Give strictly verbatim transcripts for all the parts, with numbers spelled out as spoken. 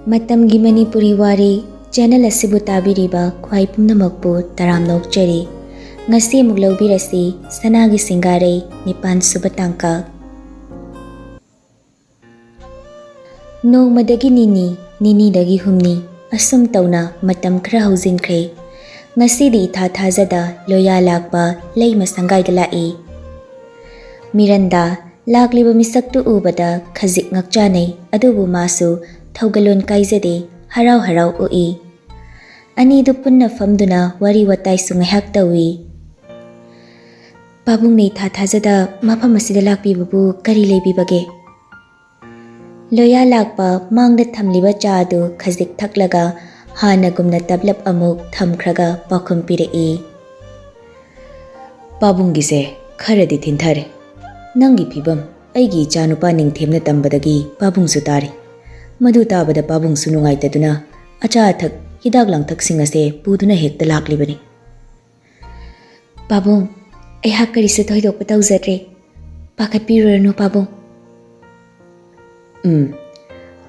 ꯃꯇꯝꯒꯤ ꯃꯅꯤꯄꯨꯔꯤ ꯋꯥꯔꯤ ꯆꯦꯅꯦꯜ ꯑꯁꯤꯕꯨ ꯇꯥꯕꯤꯔꯤꯕ ꯈ꯭ꯋꯥꯏ ꯄꯨꯝꯅꯃꯛꯄꯨ ꯇꯔꯥꯝꯅ ꯑꯣꯛꯆꯔꯤ꯫ ꯉꯁꯤ ꯑꯃꯨꯛ ꯂꯧꯕꯤꯔꯁꯤ ꯁꯅꯥꯒꯤ ꯁꯤꯡꯒꯥꯔꯩ ꯅꯤꯄꯥꯟ ꯁꯨꯕ ꯇꯥꯡꯀꯛ꯫ ꯅꯣꯡꯃꯗꯒꯤ ꯅꯤꯅꯤ, ꯅꯤꯅꯤꯗꯒꯤ ꯍꯨꯝꯅꯤ, ꯑꯁꯨꯝ ꯇꯧꯅ ꯃꯇꯝ ꯈꯔ ꯍꯧꯖꯤꯟꯈ꯭ꯔꯦ꯫ ꯉꯁꯤꯗꯤ ꯏꯊꯥ ꯊꯥꯖꯗ ꯂꯣꯌꯥ ꯂꯥꯛꯄ ꯂꯩꯃ ꯁꯪꯒꯥꯏꯗ ꯂꯥꯛꯏ꯫ ꯃꯤꯔꯟꯗꯥ ꯂꯥꯛꯂꯤꯕ ꯃꯤꯁꯛꯇꯨ ꯎꯕꯗ ꯈꯖꯤꯛ ꯉꯛꯆꯥꯅꯩ, ꯑꯗꯨꯕꯨ ꯃꯥꯁꯨ ꯊꯧꯒꯜꯂꯣꯟ ꯀꯥꯏꯖꯗꯦ, ꯍꯔꯥꯎ ꯍꯔꯥꯎ ꯎꯏ꯫ ꯑꯅꯤꯗꯨ ꯄꯨꯟꯅ ꯐꯝꯗꯨꯅ ꯋꯥꯔꯤ ꯋꯥꯇꯥꯏꯁꯨ ꯉꯥꯏꯍꯥꯛ ꯇꯧꯏ꯫ "ꯄꯥꯕꯨꯡꯅ ꯏꯊꯥ ꯊꯥꯖꯗ ꯃꯐꯝ ꯑꯁꯤꯗ ꯂꯥꯛꯄꯤꯕꯕꯨ ꯀꯔꯤ ꯂꯩꯕꯤꯕꯒꯦ?" ꯂꯣꯌꯥ ꯂꯥꯛꯄ ꯃꯥꯡꯗ ꯊꯝꯂꯤꯕ ꯆꯥ ꯑꯗꯨ ꯈꯖꯤꯛ ꯊꯛꯂꯒ ꯍꯥꯟꯅꯒꯨꯝꯅ ꯇꯞꯂꯞ ꯑꯃꯨꯛ ꯊꯝꯈ꯭ꯔꯒ ꯄꯥꯎꯈꯨꯝ ꯄꯤꯔꯛꯏ꯫ "ꯄꯥꯕꯨꯡꯒꯤꯁꯦ ꯈꯔꯗꯤ ꯊꯤꯟꯊꯔꯦ꯫ ꯅꯪꯒꯤ ꯐꯤꯕꯝ ꯑꯩꯒꯤ ꯏꯆꯥꯅꯨꯄꯥ ꯅꯤꯡꯊꯦꯝꯅ ꯇꯝꯕꯗꯒꯤ ꯄꯥꯕꯨꯡꯁꯨ ꯇꯥꯔꯤ꯫ ꯃꯗꯨ ꯇꯥꯕꯗ ꯄꯥꯕꯨꯡꯁꯨ ꯅꯨꯡꯉꯥꯏꯇꯗꯨꯅ ꯑꯆꯥ ꯑꯊꯛ, ꯍꯤꯗꯥꯛ ꯂꯥꯡꯊꯛꯁꯤꯡ ꯑꯁꯦ ꯄꯨꯗꯨꯅ ꯍꯦꯛꯇ ꯂꯥꯛꯂꯤꯕꯅꯤ꯫" "ꯄꯥꯕꯨꯡ, ꯑꯩꯍꯥꯛ ꯀꯔꯤꯁꯨ ꯊꯣꯏꯗꯣꯛꯄ ꯇꯧꯖꯗ꯭ꯔꯦ꯫ ꯄꯥꯈꯠꯄꯤꯔꯨꯔꯅꯨ ꯄꯥꯕꯨꯡ꯫" "ꯎꯝ,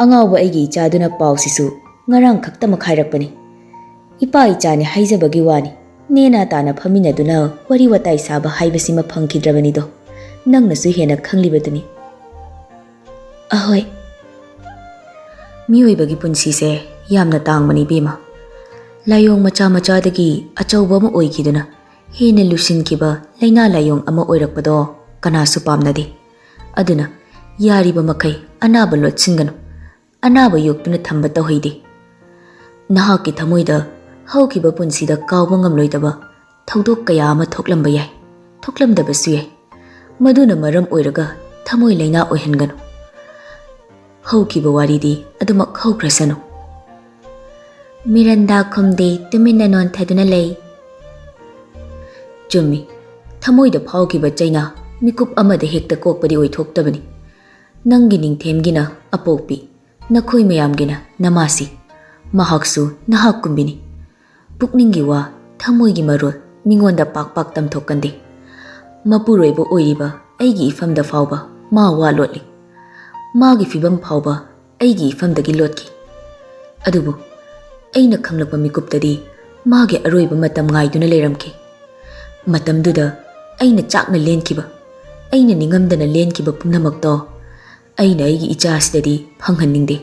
ꯑꯉꯥꯎꯕ ꯑꯩꯒꯤ ꯏꯆꯥꯗꯨꯅ ꯄꯥꯎꯁꯤꯁꯨ ꯉꯔꯥꯡ ꯈꯛꯇꯃꯛ ꯍꯥꯏꯔꯛꯄꯅꯤ꯫ ꯏꯄꯥ ꯏꯆꯥꯅꯤ ꯍꯥꯏꯖꯕꯒꯤ ꯋꯥꯅꯤ, ꯅꯦꯅꯥ ꯇꯥꯅ ꯐꯝꯃꯤꯟꯅꯗꯨꯅ ꯋꯥꯔꯤ ꯋꯥꯇꯥꯏ ꯁꯥꯕ ꯍꯥꯏꯕꯁꯤꯃ ꯐꯪꯈꯤꯗ꯭ꯔꯕꯅꯤꯗꯣ꯫ ꯅꯪꯅꯁꯨ ꯍꯦꯟꯅ ꯈꯪꯂꯤꯕꯗꯨꯅꯤ꯫" "ꯑꯍꯣꯏ꯫ ꯃꯤꯑꯣꯏꯕꯒꯤ ꯄꯨꯟꯁꯤꯁꯦ ꯌꯥꯝꯅ ꯇꯥꯡꯕꯅꯤ ꯏꯕꯦꯝꯃ꯫ ꯂꯥꯏꯑꯣꯡ ꯃꯆꯥ ꯃꯆꯥꯗꯒꯤ ꯑꯆꯧꯕ ꯑꯃ ꯑꯣꯏꯈꯤꯗꯨꯅ ꯍꯦꯟꯅ ꯂꯨꯁꯤꯟꯈꯤꯕ ꯂꯥꯏꯅꯥ ꯂꯥꯏꯑꯣꯡ ꯑꯃ ꯑꯣꯏꯔꯛꯄꯗꯣ ꯀꯅꯥꯁꯨ ꯄꯥꯝꯅꯗꯦ꯫ ꯑꯗꯨꯅ ꯌꯥꯔꯤꯕ ꯃꯈꯩ ꯑꯅꯥꯕ ꯂꯣꯠꯁꯤꯟꯒꯅꯨ꯫ ꯑꯅꯥꯕ ꯌꯣꯛꯇꯨꯅ ꯊꯝꯕ ꯇꯧꯍꯩꯗꯦ꯫ ꯅꯍꯥꯛꯀꯤ ꯊꯃꯣꯏꯗ ꯍꯧꯈꯤꯕ ꯄꯨꯟꯁꯤꯗ ꯀꯥꯎꯕ ꯉꯝꯂꯣꯏꯗꯕ ꯊꯧꯗꯣꯛ ꯀꯌꯥ ꯑꯃ ꯊꯣꯛꯂꯝꯕ ꯌꯥꯏ, ꯊꯣꯛꯂꯝꯗꯕꯁꯨ ꯌꯥꯏ꯫ ꯃꯗꯨꯅ ꯃꯔꯝ ꯑꯣꯏꯔꯒ ꯊꯃꯣꯏ ꯂꯥꯏꯅꯥ ꯑꯣꯏꯍꯟꯒꯅꯨ꯫ ꯍꯧꯈꯤꯕ ꯋꯥꯔꯤꯗꯤ ꯑꯗꯨꯃꯛ ꯍꯧꯈ꯭ꯔꯁꯅꯨ꯫" ꯃꯤꯔꯟꯗꯥ ꯈꯨꯝꯗꯦ, ꯇꯨꯃꯤꯟꯅ ꯅꯣꯟꯊꯗꯨꯅ ꯂꯩ꯫ "ꯆꯨꯝꯃꯤ, ꯊꯃꯣꯏꯗ ꯐꯥꯎꯈꯤꯕ ꯆꯩꯅꯥ ꯃꯤꯀꯨꯞ ꯑꯃꯗ ꯍꯦꯛꯇ ꯀꯣꯛꯄꯗꯤ ꯑꯣꯏꯊꯣꯛꯇꯕꯅꯤ꯫ ꯅꯪꯒꯤ ꯅꯤꯡꯊꯦꯝꯒꯤꯅ ꯑꯄꯣꯛꯄꯤ, ꯅꯈꯣꯏ ꯃꯌꯥꯝꯒꯤꯅ ꯅꯃꯥꯁꯤ꯫ ꯃꯍꯥꯛꯁꯨ ꯅꯍꯥꯛꯀꯨꯝꯕꯤꯅꯤ꯫ ꯄꯨꯛꯅꯤꯡꯒꯤ ꯋꯥ, ꯊꯃꯣꯏꯒꯤ ꯃꯔꯣꯜ ꯃꯤꯉꯣꯟꯗ ꯄꯥꯛ ꯄꯥꯛ ꯇꯝꯊꯣꯛꯀꯟꯗꯦ꯫ ꯃꯄꯨꯔꯣꯏꯕ ꯑꯣꯏꯔꯤꯕ ꯑꯩꯒꯤ ꯏꯐꯝꯗ ꯐꯥꯎꯕ ꯃꯥ ꯋꯥ ꯂꯣꯠꯂꯤ꯫ ꯃꯥꯒꯤ ꯐꯤꯕꯝ ꯐꯥꯎꯕ ꯑꯩꯒꯤ ꯏꯐꯝꯗꯒꯤ ꯂꯣꯠꯈꯤ꯫ ꯑꯗꯨꯕꯨ ꯑꯩꯅ ꯈꯪꯂꯛꯄ ꯃꯤꯀꯨꯞꯇꯗꯤ ꯃꯥꯒꯤ ꯑꯔꯣꯏꯕ ꯃꯇꯝ ꯉꯥꯏꯗꯨꯅ ꯂꯩꯔꯝꯈꯤ꯫ ꯃꯇꯝꯗꯨꯗ ꯑꯩꯅ ꯆꯥꯛꯅ ꯂꯦꯟꯈꯤꯕ, ꯑꯩꯅ ꯅꯤꯡꯉꯝꯗꯅ ꯂꯦꯟꯈꯤꯕ ꯄꯨꯝꯅꯃꯛꯇꯣ ꯑꯩꯅ ꯑꯩꯒꯤ ꯏꯆꯥꯁꯤꯗꯗꯤ ꯐꯪꯍꯟꯅꯤꯡꯗꯦ꯫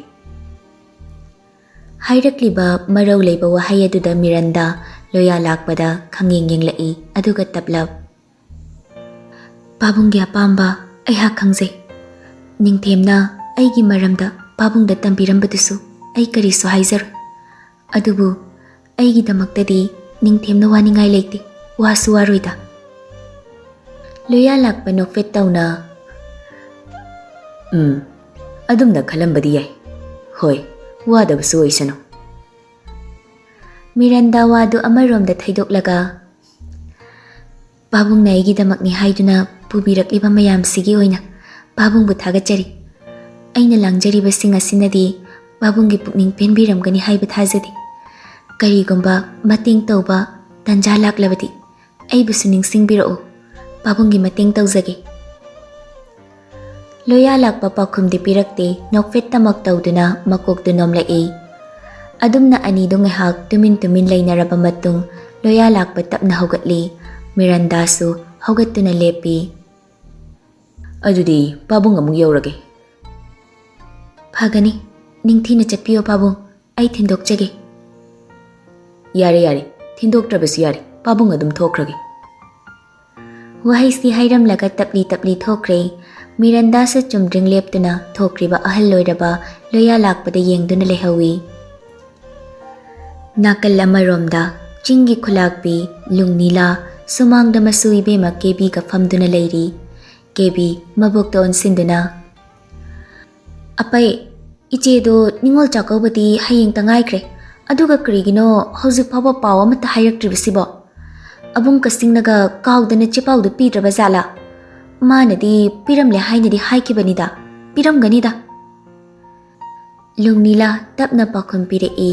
ꯍꯥꯏꯔꯛꯂꯤꯕ ꯃꯔꯧ ꯂꯩꯕ ꯋꯥꯍꯩ ꯑꯗꯨꯗ ꯃꯤꯔꯟꯗꯥ ꯂꯣꯌꯥ ꯂꯥꯛꯄꯗ ꯈꯪꯌꯦꯡ ꯌꯦꯡꯂꯛꯏ, ꯑꯗꯨꯒ ꯇꯞꯂꯞ, "ꯄꯥꯕꯨꯡꯒꯤ ꯑꯄꯥꯝꯕ ꯑꯩꯍꯥꯛ ꯈꯪꯖꯩ꯫ ꯅꯤꯡꯊꯦꯝꯅ ꯑꯩꯒꯤ ꯃꯔꯝꯗ ꯄꯥꯕꯨꯡꯗ ꯇꯝꯕꯤꯔꯝꯕꯗꯨꯁꯨ ꯑꯩ ꯀꯔꯤꯁꯨ ꯍꯥꯏꯖꯔꯣꯏ꯫ ꯑꯗꯨꯕꯨ ꯑꯩꯒꯤꯗꯃꯛꯇꯗꯤ ꯅꯤꯡꯊꯦꯝꯅ ꯋꯥꯅꯤꯡꯉꯥꯏ ꯂꯩꯇꯦ, ꯋꯥꯁꯨ ꯋꯥꯔꯣꯏꯗ꯫" ꯂꯣꯌꯥ ꯂꯥꯛꯄ ꯅꯣꯛꯐꯦꯠ ꯇꯧꯅ, "ꯎꯝ, ꯑꯗꯨꯝꯅ ꯈꯜꯂꯝꯕꯗꯤ ꯌꯥꯏ꯫ ꯍꯣꯏ, ꯋꯥꯗꯕꯁꯨ ꯑꯣꯏꯁꯅꯨ꯫" ꯃꯤꯔꯟꯗꯥ ꯋꯥꯗꯨ ꯑꯃꯔꯣꯝꯗ ꯊꯩꯗꯣꯛꯂꯒ, "ꯄꯥꯕꯨꯡꯅ ꯑꯩꯒꯤꯗꯃꯛꯅꯤ ꯍꯥꯏꯗꯨꯅ ꯄꯨꯕꯤꯔꯛꯂꯤꯕ ꯃꯌꯥꯝꯁꯤꯒꯤ ꯑꯣꯏꯅ ꯄꯥꯕꯨꯡꯕꯨ ꯊꯥꯒꯠꯆꯔꯤ꯫ ꯑꯩꯅ ꯂꯥꯡꯖꯔꯤꯕꯁꯤꯡ ꯑꯁꯤꯅꯗꯤ ꯄꯥꯕꯨꯡꯒꯤ ꯄꯨꯛꯅꯤꯡ ꯄꯦꯟꯕꯤꯔꯝꯒꯅꯤ ꯍꯥꯏꯕ ꯊꯥꯖꯗꯦ꯫ ꯀꯔꯤꯒꯨꯝꯕ ꯃꯇꯦꯡ ꯇꯧꯕ ꯇꯟꯖꯥ ꯂꯥꯛꯂꯕꯗꯤ ꯑꯩꯕꯨꯁꯨ ꯅꯤꯡꯁꯤꯡꯕꯤꯔꯛꯎ꯫ ꯄꯥꯕꯨꯡꯒꯤ ꯃꯇꯦꯡ ꯇꯧꯖꯒꯦ꯫" ꯂꯣꯌꯥ ꯂꯥꯛꯄ ꯄꯥꯎꯈꯨꯝꯗꯤ ꯄꯤꯔꯛꯇꯦ, ꯅꯣꯛꯐꯦꯠꯇꯃꯛ ꯇꯧꯗꯨꯅ ꯃꯀꯣꯛꯇꯨ ꯅꯣꯝꯂꯛꯏ꯫ ꯑꯗꯨꯝꯅ ꯑꯅꯤꯗꯨ ꯉꯥꯏꯍꯥꯛ ꯇꯨꯃꯤꯟ ꯇꯨꯃꯤꯟ ꯂꯩꯅꯔꯕ ꯃꯇꯨꯡ, ꯂꯣꯌꯥ ꯂꯥꯛꯄ ꯇꯞꯅ ꯍꯧꯒꯠꯂꯤ꯫ ꯃꯤꯔꯟꯗꯥꯁꯨ ꯍꯧꯒꯠꯇꯨꯅ ꯂꯦꯞꯄꯤ꯫ "ꯑꯗꯨꯗꯤ ꯄꯥꯕꯨꯡ ꯑꯃꯨꯛ ꯌꯧꯔꯒꯦ꯫" "ꯐꯒꯅꯤ, ꯅꯤꯡꯊꯤꯅ ꯆꯠꯄꯤꯌꯣ ꯄꯥꯕꯨꯡ, ꯑꯩ ꯊꯤꯟꯗꯣꯛꯆꯒꯦ꯫" "ꯌꯥꯔꯦ, ꯌꯥꯔꯦ, ꯊꯤꯟꯗꯣꯛꯇ꯭ꯔꯕꯁꯨ ꯌꯥꯔꯦ, ꯄꯥꯕꯨꯡ ꯑꯗꯨꯝ ꯊꯣꯛꯈ꯭ꯔꯒꯦ꯫" ꯋꯥꯍꯩꯁꯤ ꯍꯥꯏꯔꯝꯂꯒ ꯇꯞꯂꯤ ꯇꯞꯂꯤ ꯊꯣꯛꯈ꯭ꯔꯦ꯫ ꯃꯤꯔꯟꯗꯥꯁꯨ ꯆꯨꯝꯗ꯭ꯔꯤꯡ ꯂꯦꯞꯇꯨꯅ ꯊꯣꯛꯈ꯭ꯔꯤꯕ ꯑꯍꯜ ꯑꯣꯏꯔꯕ ꯂꯣꯌꯥ ꯂꯥꯛꯄꯗ ꯌꯦꯡꯗꯨꯅ ꯂꯩꯍꯧꯏ꯫ ꯅꯥꯀꯜ ꯑꯃꯔꯣꯝꯗ ꯆꯤꯡꯒꯤ ꯈꯨꯂꯥꯛꯄꯤ ꯂꯨꯡꯅꯤꯂꯥ ꯁꯨꯃꯥꯡꯗ ꯃꯁꯨ ꯏꯕꯦꯝꯃ ꯀꯦꯕꯤꯒ ꯐꯝꯗꯨꯅ ꯂꯩꯔꯤ꯫ ꯀꯦꯕꯤ ꯃꯕꯣꯛꯇ ꯑꯣꯟꯁꯤꯟꯗꯨꯅ, "ꯑꯄꯩ, ꯏꯆꯦꯗꯣ ꯅꯤꯉꯣꯜ ꯆꯥꯛꯀꯧꯕꯗꯤ ꯍꯌꯦꯡꯇ ꯉꯥꯏꯈ꯭ꯔꯦ, ꯑꯗꯨꯒ ꯀꯔꯤꯒꯤꯅꯣ ꯍꯧꯖꯤꯛ ꯐꯥꯎꯕ ꯄꯥꯎ ꯑꯃꯠꯇ ꯍꯥꯏꯔꯛꯇ꯭ꯔꯤꯕꯁꯤꯕꯣ? ꯑꯕꯨꯡ ꯀꯁꯤꯡꯅꯒ ꯀꯥꯎꯗꯅ ꯆꯦꯄꯥꯎꯗꯨ ꯄꯤꯗ꯭ꯔꯕ ꯖꯥꯠꯂꯥ? ꯃꯥꯅꯗꯤ ꯄꯤꯔꯝꯂꯦ ꯍꯥꯏꯅꯗꯤ ꯍꯥꯏꯈꯤꯕꯅꯤꯗ, ꯄꯤꯔꯝꯒꯅꯤꯗ꯫" ꯂꯨꯡꯅꯤꯂꯥ ꯇꯞꯅ ꯄꯥꯎꯈꯨꯝ ꯄꯤꯔꯛꯏ,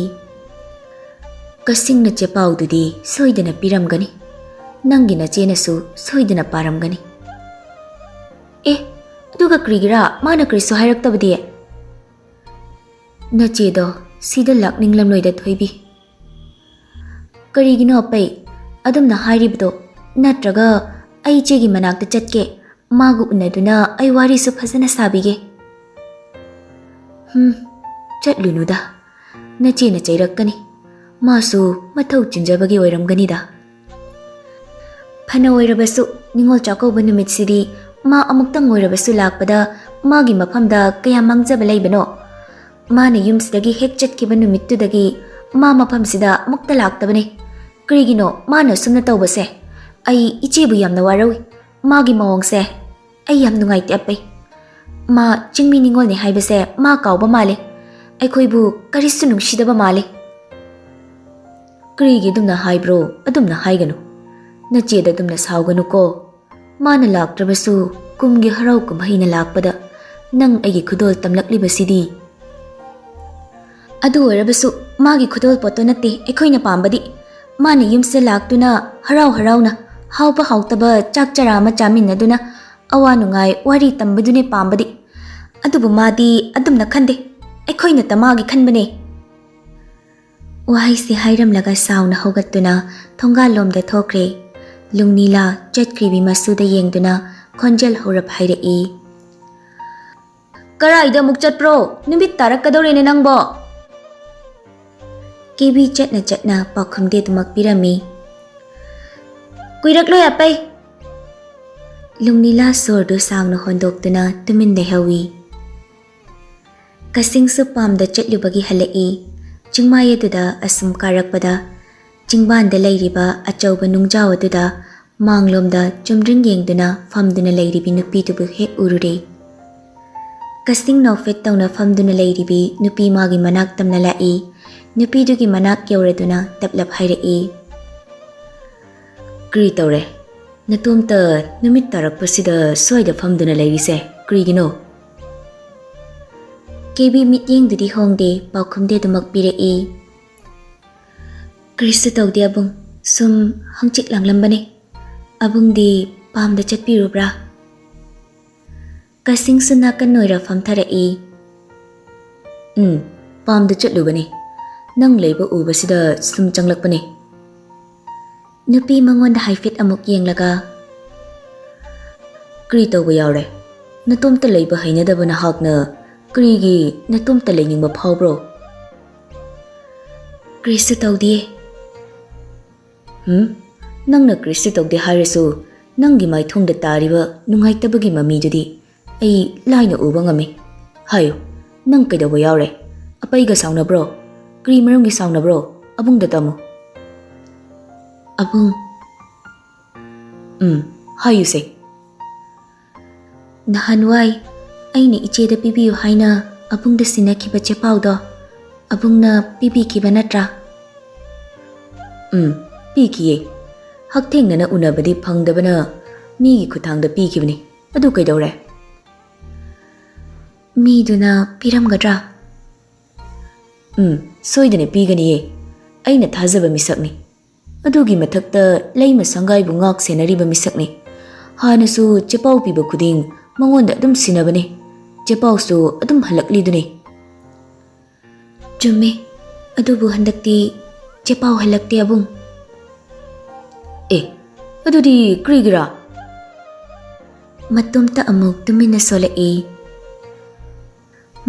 "ꯀꯁꯤꯡꯅ ꯆꯦꯄꯥꯎꯗꯨꯗꯤ ꯁꯣꯏꯗꯅ ꯄꯤꯔꯝꯒꯅꯤ꯫ ꯅꯪꯒꯤ ꯅꯆꯦꯅꯁꯨ ꯁꯣꯏꯗꯅ ꯄꯥꯔꯝꯒꯅꯤ꯫" "ꯑꯦ, ꯑꯗꯨꯒ ꯀꯔꯤꯒꯤꯔꯥ ꯃꯥꯅ ꯀꯔꯤꯁꯨ ꯍꯥꯏꯔꯛꯇꯕꯗꯤ?" "ꯅꯆꯦꯗꯣ ꯁꯤꯗ ꯂꯥꯛꯅꯤꯡꯂꯝꯂꯣꯏꯗ, ꯊꯣꯏꯕꯤ꯫ ꯀꯔꯤꯒꯤꯅꯣ, ꯑꯄꯩ? ꯑꯗꯨꯝꯅ ꯍꯥꯏꯔꯤꯕꯗꯣ? ꯅꯠꯇ꯭ꯔꯒ ꯑꯩ ꯏꯆꯦꯒꯤ ꯃꯅꯥꯛꯇ ꯆꯠꯀꯦ, ꯃꯥꯒ ꯎꯅꯗꯨꯅ ꯑꯩ ꯋꯥꯔꯤꯁꯨ ꯐꯖꯅ ꯁꯥꯕꯤꯒꯦ꯫ ꯍꯨꯝ, ꯆꯠꯂꯨꯅꯨꯗ꯫ ꯅꯆꯦꯅ ꯆꯩꯔꯛꯀꯅꯤ꯫ ꯃꯥꯁꯨ ꯃꯊꯧ ꯆꯤꯟꯖꯕꯒꯤ ꯑꯣꯏꯔꯝꯒꯅꯤꯗ꯫ ꯐꯅ ꯑꯣꯏꯔꯕꯁꯨ, ꯅꯤꯉꯣꯜ ꯆꯥꯛꯀꯧꯕ ꯅꯨꯃꯤꯠꯁꯤꯗꯤ ꯃꯥ ꯑꯃꯨꯛꯇꯪ ꯑꯣꯏꯔꯕꯁꯨ ꯂꯥꯛꯄꯗ ꯃꯥꯒꯤ ꯃꯐꯝꯗ ꯀꯌꯥ ꯃꯥꯡꯖꯕ ꯂꯩꯕꯅꯣ? ꯃꯥꯅ ꯌꯨꯝꯁꯤꯗꯒꯤ ꯍꯦꯛ ꯆꯠꯈꯤꯕ ꯅꯨꯃꯤꯠꯇꯨꯗꯒꯤ ꯃꯥ ꯃꯐꯝꯁꯤꯗ ꯑꯃꯨꯛꯇ ꯂꯥꯛꯇꯕꯅꯤ꯫ ꯀꯔꯤꯒꯤꯅꯣ ꯃꯥꯅ ꯑꯁꯨꯝꯅ ꯇꯧꯕꯁꯦ? ꯑꯩ ꯏꯆꯦꯕꯨ ꯌꯥꯝꯅ ꯋꯥꯔꯧꯏ꯫ ꯃꯥꯒꯤ ꯃꯑꯣꯡꯁꯦ ꯑꯩ ꯌꯥꯝ ꯅꯨꯡꯉꯥꯏꯇꯦ, ꯑꯄꯩ꯫ ꯃꯥ ꯆꯤꯡꯃꯤ ꯅꯤꯉꯣꯜꯅꯤ ꯍꯥꯏꯕꯁꯦ ꯃꯥ ꯀꯥꯎꯕ ꯃꯥꯜꯂꯦ꯫ ꯑꯩꯈꯣꯏꯕꯨ ꯀꯔꯤꯁꯨ ꯅꯨꯡꯁꯤꯗꯕ ꯃꯥꯜꯂꯦ꯫ ꯀꯔꯤꯒꯤ ꯑꯗꯨꯝꯅ ꯍꯥꯏꯕ꯭ꯔꯣ? ꯑꯗꯨꯝꯅ ꯍꯥꯏꯒꯅꯨ꯫ ꯅꯆꯦꯗ ꯑꯗꯨꯝꯅ ꯁꯥꯎꯒꯅꯨꯀꯣ꯫ ꯃꯥꯅ ꯂꯥꯛꯇ꯭ꯔꯕꯁꯨ, ꯀꯨꯝꯒꯤ ꯍꯔꯥꯎ ꯀꯨꯝꯍꯩꯅ ꯂꯥꯛꯄꯗ ꯅꯪ ꯑꯩꯒꯤ ꯈꯨꯗꯣꯜ ꯇꯝꯂꯛꯂꯤꯕꯁꯤꯗꯤ꯫ ꯑꯗꯨ ꯑꯣꯏꯔꯕꯁꯨ, ꯃꯥꯒꯤ ꯈꯨꯗꯣꯜ ꯄꯣꯠꯇꯣ ꯅꯠꯇꯦ ꯑꯩꯈꯣꯏꯅ ꯄꯥꯝꯕꯗꯤ꯫ ꯃꯥꯅ ꯌꯨꯝꯁꯤꯗ ꯂꯥꯛꯇꯨꯅ ꯍꯔꯥꯎ ꯍꯔꯥꯎꯅ ꯍꯥꯎꯕ ꯍꯥꯎꯇꯕ ꯆꯥꯛ ꯆꯔꯥ ꯑꯃ ꯆꯥꯃꯤꯟꯅꯗꯨꯅ ꯑꯋꯥ ꯅꯨꯡꯉꯥꯏ ꯋꯥꯔꯤ ꯇꯝꯕꯗꯨꯅꯦ ꯄꯥꯝꯕꯗꯤ꯫ ꯑꯗꯨꯕꯨ ꯃꯥꯗꯤ ꯑꯗꯨꯝꯅ ꯈꯟꯗꯦ꯫ ꯑꯩꯈꯣꯏꯅꯇ ꯃꯥꯒꯤ ꯈꯟꯕꯅꯦ꯫ ꯋꯥꯍꯩꯁꯤ ꯍꯥꯏꯔꯝꯂꯒ ꯁꯥꯎꯅ ꯍꯧꯒꯠꯇꯨꯅ ꯊꯣꯡꯒꯥꯜꯂꯣꯝꯗ ꯊꯣꯛꯈ꯭ꯔꯦ꯫ ꯂꯨꯡꯅꯤꯂꯥ ꯆꯠꯈ꯭ꯔꯤꯕꯤ ꯃꯁꯨꯗ ꯌꯦꯡꯗꯨꯅ ꯈꯣꯟꯖꯦꯜ ꯍꯧꯔꯞ ꯍꯥꯏꯔꯛꯏ꯫ ꯀꯔꯥꯏꯗ ꯑꯃꯨꯛ ꯆꯠꯄ꯭ꯔꯣ? ꯅꯨꯃꯤꯠ ꯇꯥꯔꯛꯀꯗꯧꯔꯦꯅꯦ ꯅꯪꯕꯣ꯫ ꯀꯦꯕꯤ ꯆꯠꯅ ꯆꯠꯅ ꯄꯥꯎꯈꯨꯝꯗꯤ ꯑꯗꯨꯃꯛ ꯄꯤꯔꯝꯃꯤ꯫ ꯀꯨꯏꯔꯛꯂꯣꯏ ꯑꯄꯩ꯫ ꯂꯨꯡꯅꯤꯂꯥ ꯁꯣꯔꯗꯨ ꯁꯥꯡꯅ ꯍꯣꯟꯗꯣꯛꯇꯨꯅ ꯇꯨꯃꯤꯟ ꯂꯩꯍꯧꯏ꯫ ꯀꯁꯤꯡꯁꯨ ꯄꯥꯝꯗ ꯆꯠꯂꯨꯕꯒꯤ ꯍꯜꯂꯛꯏ꯫ ꯆꯤꯡꯃꯥꯏ ꯑꯗꯨꯗ ꯑꯁꯨꯝ ꯀꯥꯔꯛꯄꯗ ꯆꯤꯡꯕꯥꯟꯗ ꯂꯩꯔꯤꯕ ꯑꯆꯧꯕ ꯅꯨꯡꯖꯥꯎ ꯑꯗꯨꯗ ꯃꯥꯡꯂꯣꯝꯗ ꯆꯨꯝꯗ꯭ꯔꯤꯡ ꯌꯦꯡꯗꯨꯅ ꯐꯝꯗꯨꯅ ꯂꯩꯔꯤꯕꯤ ꯅꯨꯄꯤꯗꯨꯕꯨ ꯍꯦꯛ ꯎꯔꯨꯔꯦ꯫ ꯀꯁꯤꯡ ꯅꯣꯛꯐꯦꯠ ꯇꯧꯅ ꯐꯝꯗꯨꯅ ꯂꯩꯔꯤꯕꯤ ꯅꯨꯄꯤ ꯃꯥꯒꯤ ꯃꯅꯥꯛ ꯇꯝꯅ ꯂꯥꯛꯏ꯫ ꯅꯨꯄꯤꯗꯨꯒꯤ ꯃꯅꯥꯛ ꯌꯧꯔꯗꯨꯅ ꯇꯞꯂꯞ ꯍꯥꯏꯔꯛꯏ꯫ ꯀꯔꯤ ꯇꯧꯔꯦ? ꯅꯇꯣꯝꯇ ꯅꯨꯃꯤꯠ ꯇꯥꯔꯛꯄꯁꯤꯗ ꯁ꯭ꯋꯥꯏꯗ ꯐꯝꯗꯨꯅ ꯂꯩꯔꯤꯁꯦ ꯀꯔꯤꯒꯤꯅꯣ? ꯀꯦꯕꯤ ꯃꯤꯠꯌꯦꯡꯗꯨꯗꯤ ꯍꯣꯡꯗꯦ, ꯄꯥꯎꯈꯨꯝꯗꯤ ꯑꯗꯨꯃꯛ ꯄꯤꯔꯛꯏ꯫ ꯀꯔꯤꯁꯨ ꯇꯧꯗꯦ ꯑꯕꯨꯡ, ꯁꯨꯝ ꯍꯪꯆꯤꯠ ꯂꯥꯡꯂꯝꯕꯅꯦ꯫ ꯑꯕꯨꯡꯗꯤ ꯄꯥꯝꯗ ꯆꯠꯄꯤꯔꯨꯕ꯭ꯔꯥ? ꯀꯁꯤꯡꯁꯨ ꯅꯥꯀꯟ ꯑꯣꯏꯔ ꯐꯝꯊꯔꯛꯏ꯫ ꯎꯝ, ꯄꯥꯝꯗ ꯆꯠꯂꯨꯕꯅꯤ꯫ ꯅꯪ ꯂꯩꯕ ꯎꯕꯁꯤꯗ ꯁꯨꯝ ꯆꯪꯂꯛꯄꯅꯤ꯫ ꯅꯨꯄꯤ ꯃꯉꯣꯟꯗ ꯍꯥꯏꯐꯦꯠ ꯑꯃꯨꯛ ꯌꯦꯡꯂꯒ, "ꯀꯔꯤ ꯇꯧꯕ ꯌꯥꯎꯔꯦ? ꯅꯇꯣꯝꯇ ꯂꯩꯕ ꯍꯩꯅꯗꯕ ꯅꯍꯥꯛꯅ ꯀꯔꯤꯒꯤ ꯅꯇꯣꯝꯇ ꯂꯩꯅꯤꯡꯕ ꯐꯥꯎꯕ꯭ꯔꯣ?" "ꯀꯔꯤꯁꯨ ꯇꯧꯗꯤꯌꯦ꯫" "ꯍꯨꯝ? ꯅꯪꯅ ꯀꯔꯤꯁꯨ ꯇꯧꯗꯦ ꯍꯥꯏꯔꯁꯨ, ꯅꯪꯒꯤ ꯃꯥꯏꯊꯣꯡꯗ ꯇꯥꯔꯤꯕ ꯅꯨꯡꯉꯥꯏꯇꯕꯒꯤ ꯃꯃꯤꯗꯨꯗꯤ ꯑꯩ ꯂꯥꯏꯅ ꯎꯕ ꯉꯝꯃꯤ꯫ ꯍꯥꯏꯌꯨ, ꯅꯪ ꯀꯩꯗꯧꯕ ꯌꯥꯎꯔꯦ? ꯑꯄꯩꯒ ꯁꯥꯎꯅꯕ꯭ꯔꯣ? ꯀꯔꯤ ꯃꯔꯝꯒꯤ ꯁꯥꯎꯅꯕ꯭ꯔꯣ? ꯑꯕꯨꯡꯗ ꯇꯝꯃꯨ꯫" "ꯑꯕꯨꯡ꯫" "ꯎꯝ, ꯍꯥꯏꯌꯨꯁꯦ꯫" "ꯅꯍꯥꯟꯋꯥꯏ ꯑꯩꯅ ꯏꯆꯦꯗ ꯄꯤꯕꯤꯌꯨ ꯍꯥꯏꯅ ꯑꯕꯨꯡꯗ ꯁꯤꯟꯅꯈꯤꯕ ꯆꯦꯄꯥꯎꯗꯣ ꯑꯕꯨꯡꯅ ꯄꯤꯕꯤꯈꯤꯕ ꯅꯠꯇ꯭ꯔꯥ?" "ꯎꯝ, ꯄꯤꯈꯤꯌꯦ꯫ ꯍꯛꯊꯦꯡꯅꯅ ꯎꯅꯕꯗꯤ ꯐꯪꯗꯕꯅ ꯃꯤꯒꯤ ꯈꯨꯠꯊꯥꯡꯗ ꯄꯤꯈꯤꯕꯅꯤ꯫ ꯑꯗꯨ ꯀꯩꯗꯧꯔꯦ?" "ꯃꯤꯗꯨꯅ ꯄꯤꯔꯝꯒꯗ꯭ꯔꯥ?" "ꯎꯝ, ꯁꯣꯏꯗꯅ ꯄꯤꯒꯅꯤꯌꯦ꯫ ꯑꯩꯅ ꯊꯥꯖꯕ ꯃꯤꯁꯛꯅꯤ꯫ ꯑꯗꯨꯒꯤ ꯃꯊꯛꯇ ꯂꯩꯃ ꯁꯪꯒꯥꯏꯕꯨ ꯉꯥꯛ ꯁꯦꯟꯅꯔꯤꯕ ꯃꯤꯁꯛꯅꯤ꯫ ꯍꯥꯟꯅꯁꯨ ꯆꯦꯄꯥꯎ ꯄꯤꯕ ꯈꯨꯗꯤꯡ ꯃꯉꯣꯟꯗ ꯑꯗꯨꯝ ꯁꯤꯟꯅꯕꯅꯤ꯫ ꯆꯦꯄꯥꯎꯁꯨ ꯑꯗꯨꯝ ꯍꯜꯂꯛꯂꯤꯗꯨꯅꯤ꯫" "ꯆꯨꯝꯃꯦ, ꯑꯗꯨꯕꯨ ꯍꯟꯗꯛꯇꯤ ꯆꯦꯄꯥꯎ ꯍꯜꯂꯛꯇꯦ ꯑꯕꯨꯡ꯫" "ꯑꯦ, ꯑꯗꯨꯗꯤ ꯀꯔꯤꯒꯤꯔꯥ?" ꯃꯇꯣꯝꯇ ꯑꯃꯨꯛ ꯇꯨꯃꯤꯟꯅ ꯁꯣꯜꯂꯛꯏ꯫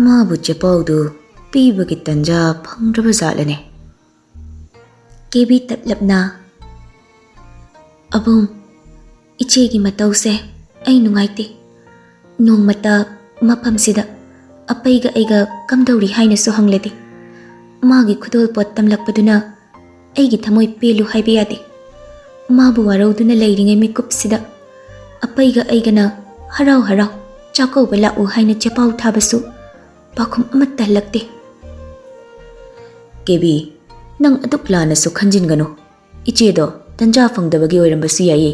ꯃꯥꯕꯨ ꯆꯦꯄꯥꯎꯗꯨ ꯄꯤꯕꯒꯤ ꯇꯟꯖꯥ ꯐꯪꯗ꯭ꯔꯕ ꯖꯥꯠꯂꯅꯦ꯫ ꯀꯦꯕꯤ ꯇꯞꯂꯞꯅ, "ꯑꯕꯨꯡ, ꯏꯆꯦꯒꯤ ꯃꯇꯧꯁꯦ ꯑꯩ ꯅꯨꯡꯉꯥꯏꯇꯦ꯫ ꯅꯣꯡꯃꯇ ꯃꯐꯝꯁꯤꯗ ꯑꯄꯩꯒ ꯑꯩꯒ ꯀꯝꯗꯧꯔꯤ ꯍꯥꯏꯅꯁꯨ ꯍꯪꯂꯗꯦ꯫ ꯃꯥꯒꯤ ꯈꯨꯗꯣꯜ ꯄꯣꯠ ꯇꯝꯂꯛꯄꯗꯨꯅ ꯑꯩꯒꯤ ꯊꯃꯣꯏ ꯄꯦꯜꯂꯨ ꯍꯥꯏꯕ ꯌꯥꯗꯦ꯫ ꯃꯥꯕꯨ ꯋꯥꯔꯧꯗꯨꯅ ꯂꯩꯔꯤꯉꯩ ꯃꯤꯀꯨꯞꯁꯤꯗ ꯑꯄꯩꯒ ꯑꯩꯒꯅ ꯍꯔꯥꯎ ꯍꯔꯥꯎ ꯆꯥꯛꯀꯧꯕ ꯂꯥꯛꯎ ꯍꯥꯏꯅ ꯆꯦꯄꯥꯎ ꯊꯥꯕꯁꯨ ꯄꯥꯎꯈꯨꯝ ꯑꯃꯠꯇ ꯍꯜꯂꯛꯇꯦ꯫" "ꯀꯦꯕꯤ, ꯅꯪ ꯑꯗꯨꯛ ꯂꯥꯟꯅꯁꯨ ꯈꯟꯖꯤꯟꯒꯅꯨ꯫ ꯏꯆꯦꯗꯣ ꯇꯟꯖꯥ ꯐꯪꯗꯕꯒꯤ ꯑꯣꯏꯔꯝꯕꯁꯨ ꯌꯥꯏꯌꯦ꯫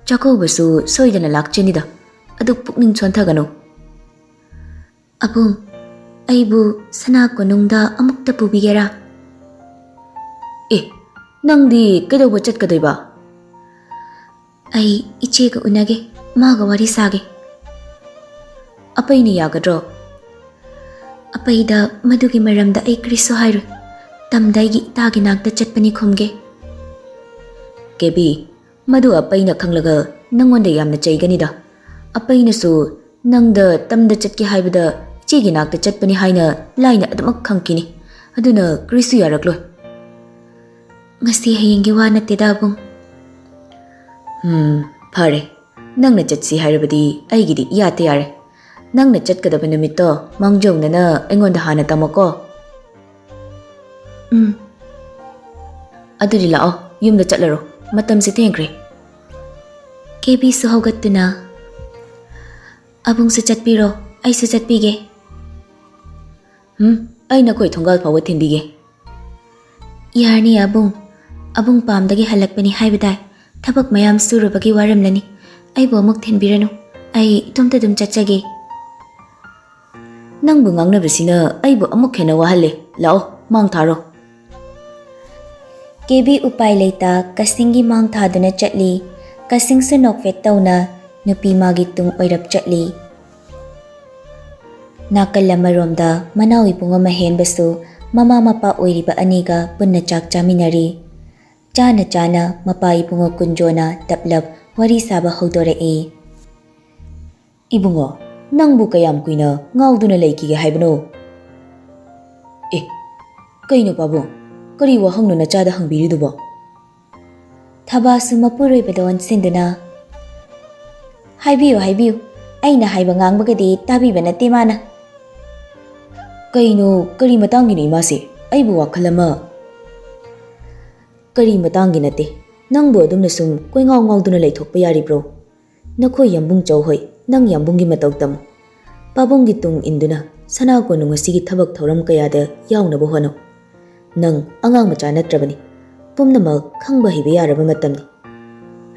ꯆꯥꯛꯀꯧꯕꯁꯨ ꯁꯣꯏꯗꯅ ꯂꯥꯛꯆꯅꯤꯗ꯫ ꯑꯗꯨꯛ ꯄꯨꯛꯅꯤꯡ ꯁꯣꯟꯊꯒꯅꯨ꯫" "ꯑꯕꯨꯡ, ꯑꯩꯕꯨ ꯁꯅꯥ ꯀꯣꯅꯨꯡꯗ ꯑꯃꯨꯛꯇ ꯄꯨꯕꯤꯒꯦꯔꯥ?" "ꯑꯦ, ꯅꯪꯗꯤ ꯀꯩꯗꯧꯕ ꯆꯠꯀꯗꯣꯏꯕ?" "ꯑꯩ ꯏꯆꯦꯒ ꯎꯅꯒꯦ, ꯃꯥꯒ ꯋꯥꯔꯤ ꯁꯥꯒꯦ꯫" "ꯑꯄꯩꯅ ꯌꯥꯒꯗ꯭ꯔꯣ?" ꯑꯄꯩꯗ ꯃꯗꯨꯒꯤ ꯃꯔꯝꯗ ꯑꯩ ꯀꯔꯤꯁꯨ ꯍꯥꯏꯔꯣꯏ꯫ ꯇꯝꯗ ꯑꯩꯒꯤ ꯏꯇꯥꯒꯤ ꯅꯥꯛꯇ ꯆꯠꯄꯅꯤ ꯈꯨꯝꯒꯦ꯫ ꯀꯦꯕꯤ, ꯃꯗꯨ ꯑꯄꯩꯅ ꯈꯪꯂꯒ ꯅꯪꯉꯣꯟꯗ ꯌꯥꯝꯅ ꯆꯩꯒꯅꯤꯗ꯫ ꯑꯄꯩꯅꯁꯨ ꯅꯪꯗ ꯇꯝꯗ ꯆꯠꯀꯦ ꯍꯥꯏꯕꯗ ꯏꯆꯦꯒꯤ ꯅꯥꯛꯇ ꯆꯠꯄꯅꯤ ꯍꯥꯏꯅ ꯂꯥꯏꯅ ꯑꯗꯨꯃꯛ ꯈꯪꯈꯤꯅꯤ꯫ ꯑꯗꯨꯅ ꯀꯔꯤꯁꯨ ꯌꯥꯔꯛꯂꯣꯏ꯫ ꯉꯁꯤ ꯍꯌꯦꯡꯒꯤ ꯋꯥ ꯅꯠꯇꯦꯗ ꯑꯕꯨꯡ꯫ ꯎꯝ, ꯐꯔꯦ꯫ ꯅꯪꯅ ꯆꯠꯁꯤ ꯍꯥꯏꯔꯕꯗꯤ ꯑꯩꯒꯤꯗꯤ ꯏꯌꯥꯗ ꯌꯥꯔꯦ꯫ ꯅꯪꯅ ꯆꯠꯀꯗꯕ ꯅꯨꯃꯤꯠꯇꯣ ꯃꯥꯡꯖꯧꯅꯅ ꯑꯩꯉꯣꯟꯗ ꯍꯥꯟꯅ ꯇꯝꯃꯣꯀꯣ꯫ ꯎꯝ꯫ ꯑꯗꯨꯗꯤ ꯂꯥꯛꯑꯣ, ꯌꯨꯝꯗ ꯆꯠꯂꯔꯣ꯫ ꯃꯇꯝꯁꯦ ꯊꯦꯡꯈ꯭ꯔꯦ꯫ ꯀꯦꯕꯤꯁꯨ ꯍꯧꯒꯠꯇꯨꯅ, "ꯑꯕꯨꯡꯁꯨ ꯆꯠꯄꯤꯔꯣ, ꯑꯩꯁꯨ ꯆꯠꯄꯤꯒꯦ꯫" "ꯎꯝ, ꯑꯩ ꯅꯈꯣꯏ ꯊꯣꯡꯒꯥꯜ ꯐꯥꯎꯕ ꯊꯤꯟꯕꯤꯒꯦ꯫" "ꯌꯥꯔꯅꯤ ꯑꯕꯨꯡ꯫ ꯑꯕꯨꯡ ꯄꯥꯝꯗꯒꯤ ꯍꯜꯂꯛꯄꯅꯤ ꯍꯥꯏꯕ ꯇꯥꯏ꯫ ꯊꯕꯛ ꯃꯌꯥꯝ ꯁꯨꯔꯨꯕꯒꯤ ꯋꯥꯔꯝꯂꯅꯤ꯫ ꯑꯩꯕꯨ ꯑꯃꯨꯛ ꯊꯤꯟꯕꯤꯔꯅꯨ꯫ ꯑꯩ ꯏꯇꯣꯝꯇ ꯑꯗꯨꯝ ꯆꯠꯆꯒꯦ꯫" "ꯅꯪꯕꯨ ꯉꯥꯡꯅꯕꯁꯤꯅ ꯑꯩꯕꯨ ꯑꯃꯨꯛ ꯍꯦꯟꯅ ꯋꯥꯍꯜꯂꯦ꯫ ꯂꯥꯛꯑꯣ, ꯃꯥꯡ ꯊꯥꯔꯣ꯫" ꯀꯦꯕꯤ ꯎꯄꯥꯏ ꯂꯩꯇ ꯀꯁꯤꯡꯒꯤ ꯃꯥꯡ ꯊꯥꯗꯨꯅ ꯆꯠꯂꯤ꯫ ꯀꯁꯤꯡꯁꯨ ꯅꯣꯛꯐꯦꯠ ꯇꯧꯅ ꯅꯨꯄꯤ ꯃꯥꯒꯤ ꯇꯨꯡ ꯑꯣꯏꯔꯞ ꯆꯠꯂꯤ꯫ ꯅꯥꯀꯜ ꯑꯃꯔꯣꯝꯗ ꯃꯅꯥꯎ ꯏꯕꯨꯡ ꯑꯃ ꯍꯦꯟꯕꯁꯨ ꯃꯃꯥ ꯃꯄꯥ ꯑꯣꯏꯔꯤꯕ ꯑꯅꯤꯒ ꯄꯨꯟꯅ ꯆꯥꯛ ꯆꯥꯃꯤꯟꯅꯔꯤ꯫ ꯆꯥꯅ ꯆꯥꯅ ꯃꯄꯥ ꯏꯕꯨꯡꯉꯣ ꯀꯨꯟꯖꯣꯅ ꯇꯞꯂꯞ ꯋꯥꯔꯤ ꯁꯥꯕ ꯍꯧꯗꯣꯔꯛꯏ꯫ "ꯏꯕꯨꯡꯉꯣ, ꯅꯪꯕꯨ ꯀꯌꯥꯝ ꯀꯨꯏꯅ ꯉꯥꯎꯗꯨꯅ ꯂꯩꯈꯤꯒꯦ ꯍꯥꯏꯕꯅꯣ?" "ꯑꯦ, ꯀꯩꯅꯣ ꯄꯥꯕꯨꯡ, ꯀꯔꯤ ꯋꯥꯍꯪꯅꯣ ꯅꯆꯥꯗ ꯍꯪꯕꯤꯔꯤꯗꯨꯕꯣ?" ꯊꯕꯥꯁꯨ ꯃꯄꯨꯔꯣꯏꯕꯗ ꯑꯣꯟꯁꯤꯟꯗꯨꯅ, "ꯍꯥꯏꯕꯤꯌꯨ, ꯍꯥꯏꯕꯤꯌꯨ꯫ ꯑꯩꯅ ꯍꯥꯏꯕ ꯉꯥꯡꯕꯒꯗꯤ ꯇꯥꯕꯤꯕ ꯅꯠꯇꯦ ꯃꯥꯅ꯫" "ꯀꯩꯅꯣ, ꯀꯔꯤ ꯃꯇꯥꯡꯒꯤꯅꯣ ꯏꯃꯥꯁꯦ? ꯑꯩꯕꯨ ꯋꯥꯈꯜ ꯑꯃ..." "ꯀꯔꯤ ꯃꯇꯥꯡꯒꯤ ꯅꯠꯇꯦ? ꯅꯪꯕꯨ ꯑꯗꯨꯝꯅ ꯁꯨꯝ ꯀꯣꯏꯉꯥꯎ ꯉꯥꯎꯗꯨꯅ ꯂꯩꯊꯣꯛꯄ ꯌꯥꯔꯤꯕ꯭ꯔꯣ? ꯅꯈꯣꯏ ꯌꯥꯝꯕꯨꯡ ꯆꯧ ꯍꯣꯏ, ꯅꯪ ꯌꯥꯝꯕꯨꯡꯒꯤ ꯃꯇꯧ ꯇꯝꯃꯨ꯫ ꯄꯥꯕꯨꯡꯒꯤ ꯇꯨꯡ ꯏꯟꯗꯨꯅ ꯁꯅꯥ ꯀꯣꯅꯨꯡ ꯑꯁꯤꯒꯤ ꯊꯕꯛ ꯊꯧꯔꯝ ꯀꯌꯥꯗ ꯌꯥꯎꯅꯕ ꯍꯣꯠꯅꯧ꯫ ꯅꯪ ꯑꯉꯥꯡ ꯃꯆꯥ ꯅꯠꯇ꯭ꯔꯕꯅꯤ꯫ ꯄꯨꯝꯅꯃꯛ ꯈꯪꯕ ꯍꯩꯕ ꯌꯥꯔꯕ ꯃꯇꯝꯅꯤ꯫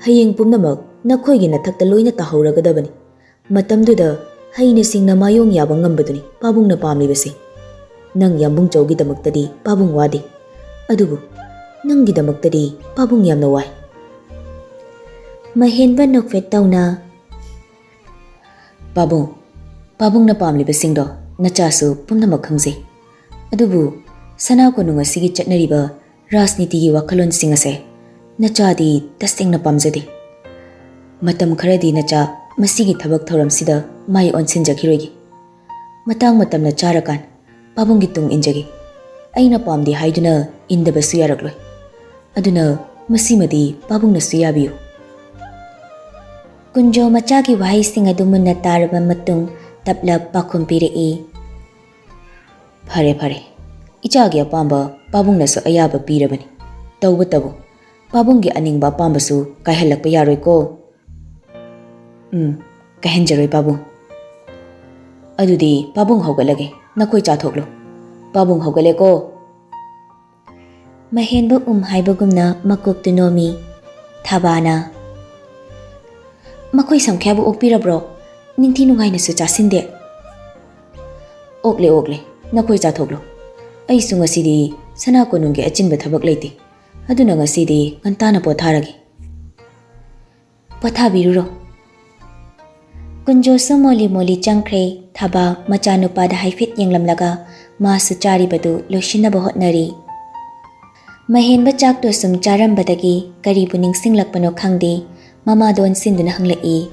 ꯍꯌꯦꯡ ꯄꯨꯝꯅꯃꯛ ꯅꯈꯣꯏꯒꯤ ꯅꯊꯛꯇ ꯂꯣꯏꯅ ꯇꯥꯍꯧꯔꯒꯗꯕꯅꯤ꯫ ꯃꯇꯝꯗꯨꯗ ꯍꯩꯅ ꯁꯤꯡꯅ ꯃꯥꯌꯣꯡ ꯌꯥꯕ ꯉꯝꯕꯗꯨꯅꯤ ꯄꯥꯕꯨꯡꯅ ꯄꯥꯝꯂꯤꯕꯁꯦ꯫ ꯅꯪ ꯌꯥꯝꯕꯨꯡ ꯆꯧꯒꯤꯗꯃꯛꯇꯗꯤ ꯄꯥꯕꯨꯡ ꯋꯥꯗꯦ, ꯑꯗꯨꯕꯨ ꯅꯪꯒꯤꯗꯃꯛꯇꯗꯤ ꯄꯥꯕꯨꯡ ꯌꯥꯝꯅ ꯋꯥꯏ꯫" ꯃꯍꯦꯟꯕ ꯅꯣꯛꯐꯦꯠ ꯇꯧꯅ, "ꯄꯥꯕꯨꯡ, ꯄꯥꯕꯨꯡꯅ ꯄꯥꯝꯂꯤꯕꯁꯤꯡꯗꯣ ꯅꯆꯥꯁꯨ ꯄꯨꯝꯅꯃꯛ ꯈꯪꯖꯩ꯫ ꯑꯗꯨꯕꯨ ꯁꯅꯥ ꯀꯣꯅꯨꯡ ꯑꯁꯤꯒꯤ ꯆꯠꯅꯔꯤꯕ ꯔꯥꯖꯅꯤꯇꯤꯒꯤ ꯋꯥꯈꯜꯂꯣꯟꯁꯤꯡ ꯑꯁꯦ ꯅꯆꯥꯗꯤ ꯇꯁꯦꯡꯅ ꯄꯥꯝꯖꯗꯦ꯫ ꯃꯇꯝ ꯈꯔꯗꯤ ꯅꯆꯥ ꯃꯁꯤꯒꯤ ꯊꯕꯛ ꯊꯧꯔꯝꯁꯤꯗ ꯃꯥꯏ ꯑꯣꯟꯁꯤꯟꯖꯈꯤꯔꯣꯏꯒꯦ꯫ ꯃꯇꯥꯡ ꯃꯇꯝꯅ ꯆꯥꯔꯀꯥꯟ ꯄꯥꯕꯨꯡꯒꯤ ꯇꯨꯡ ꯏꯟꯖꯒꯦ꯫ ꯑꯩꯅ ꯄꯥꯝꯗꯦ ꯍꯥꯏꯗꯨꯅ ꯏꯟꯗꯕꯁꯨ ꯌꯥꯔꯛꯂꯣꯏ꯫ ꯑꯗꯨꯅ ꯃꯁꯤꯃꯗꯤ ꯄꯥꯕꯨꯡꯅꯁꯨ ꯌꯥꯕꯤꯌꯨ꯫ ꯀꯨꯟꯖꯣ ꯃꯆꯥꯒꯤ ꯋꯥꯍꯩꯁꯤꯡ ꯑꯗꯨ ꯃꯨꯟꯅ ꯇꯥꯔꯕ ꯃꯇꯨꯡ ꯇꯞꯂꯞ ꯄꯥꯎꯈꯨꯝ ꯄꯤꯔꯛꯏ꯫ ꯐꯔꯦ, ꯐꯔꯦ꯫ ꯏꯆꯥꯒꯤ ꯑꯄꯥꯝꯕ ꯄꯥꯕꯨꯡꯅꯁꯨ ꯑꯌꯥꯕ ꯄꯤꯔꯕꯅꯤ꯫ ꯇꯧꯕꯇꯕꯨ ꯄꯥꯕꯨꯡꯒꯤ ꯑꯅꯤꯡꯕ ꯑꯄꯥꯝꯕꯁꯨ ꯀꯥꯏꯍꯜꯂꯛꯄ ꯌꯥꯔꯣꯏꯀꯣ꯫ ꯎꯝ, ꯀꯥꯏꯍꯟꯖꯔꯣꯏ ꯄꯥꯕꯨꯡ꯫ ꯑꯗꯨꯗꯤ ꯄꯥꯕꯨꯡ ꯍꯧꯒꯠꯂꯒꯦ, ꯅꯈꯣꯏ ꯆꯥꯊꯣꯛꯂꯣ꯫ ꯄꯥꯕꯨꯡ ꯍꯧꯒꯠꯂꯦꯀꯣ꯫ ꯃꯍꯦꯟꯕ ꯎꯝ ꯍꯥꯏꯕꯒꯨꯝꯅ ꯃꯀꯣꯛꯇꯨ ꯅꯣꯝꯃꯤ꯫ ꯊꯥꯕꯥꯅ, "ꯃꯈꯣꯏ ꯁꯝꯈ꯭ꯌꯥꯕꯨ ꯑꯣꯛꯄꯤꯔꯕ꯭ꯔꯣ? ꯅꯤꯡꯊꯤ ꯅꯨꯡꯉꯥꯏꯅꯁꯨ ꯆꯥꯁꯤꯟꯗꯦ꯫" "ꯑꯣꯛꯂꯦ, ꯑꯣꯛꯂꯦ, ꯅꯈꯣꯏ ꯆꯥꯊꯣꯛꯂꯣ꯫ ꯑꯩꯁꯨ ꯉꯁꯤꯗꯤ ꯁꯅꯥ ꯀꯣꯅꯨꯡꯒꯤ ꯑꯆꯤꯟꯕ ꯊꯕꯛ ꯂꯩꯇꯦ꯫ ꯑꯗꯨꯅ ꯉꯁꯤꯗꯤ ꯉꯟꯇꯥꯅ ꯄꯣꯊꯥꯔꯒꯦ꯫" "ꯄꯣꯊꯥꯕꯤꯔꯨꯔꯣ꯫" ꯀꯨꯟꯖꯣꯁꯨ ꯃꯣꯂꯤ ꯃꯣꯂꯤ ꯆꯪꯈ꯭ꯔꯦ꯫ ꯊꯥꯕꯥ ꯃꯆꯥꯅꯨꯄꯥꯗ ꯍꯥꯏꯐꯦꯠ ꯌꯦꯡꯂꯝꯂꯒ ꯃꯥꯁꯨ ꯆꯥꯔꯤꯕꯗꯨ ꯂꯣꯏꯁꯤꯟꯅꯕ ꯍꯣꯠꯅꯔꯤ꯫ ꯃꯍꯦꯟꯕ ꯆꯥꯛꯇꯨ ꯁꯨꯝ ꯆꯥꯔꯝꯕꯗꯒꯤ ꯀꯔꯤꯕꯨ ꯅꯤꯡꯁꯤꯡꯂꯛꯄꯅꯣ ꯈꯪꯗꯦ, ꯃꯃꯥꯗ ꯑꯣꯟꯁꯤꯟꯗꯨꯅ ꯍꯪꯂꯛꯏ꯫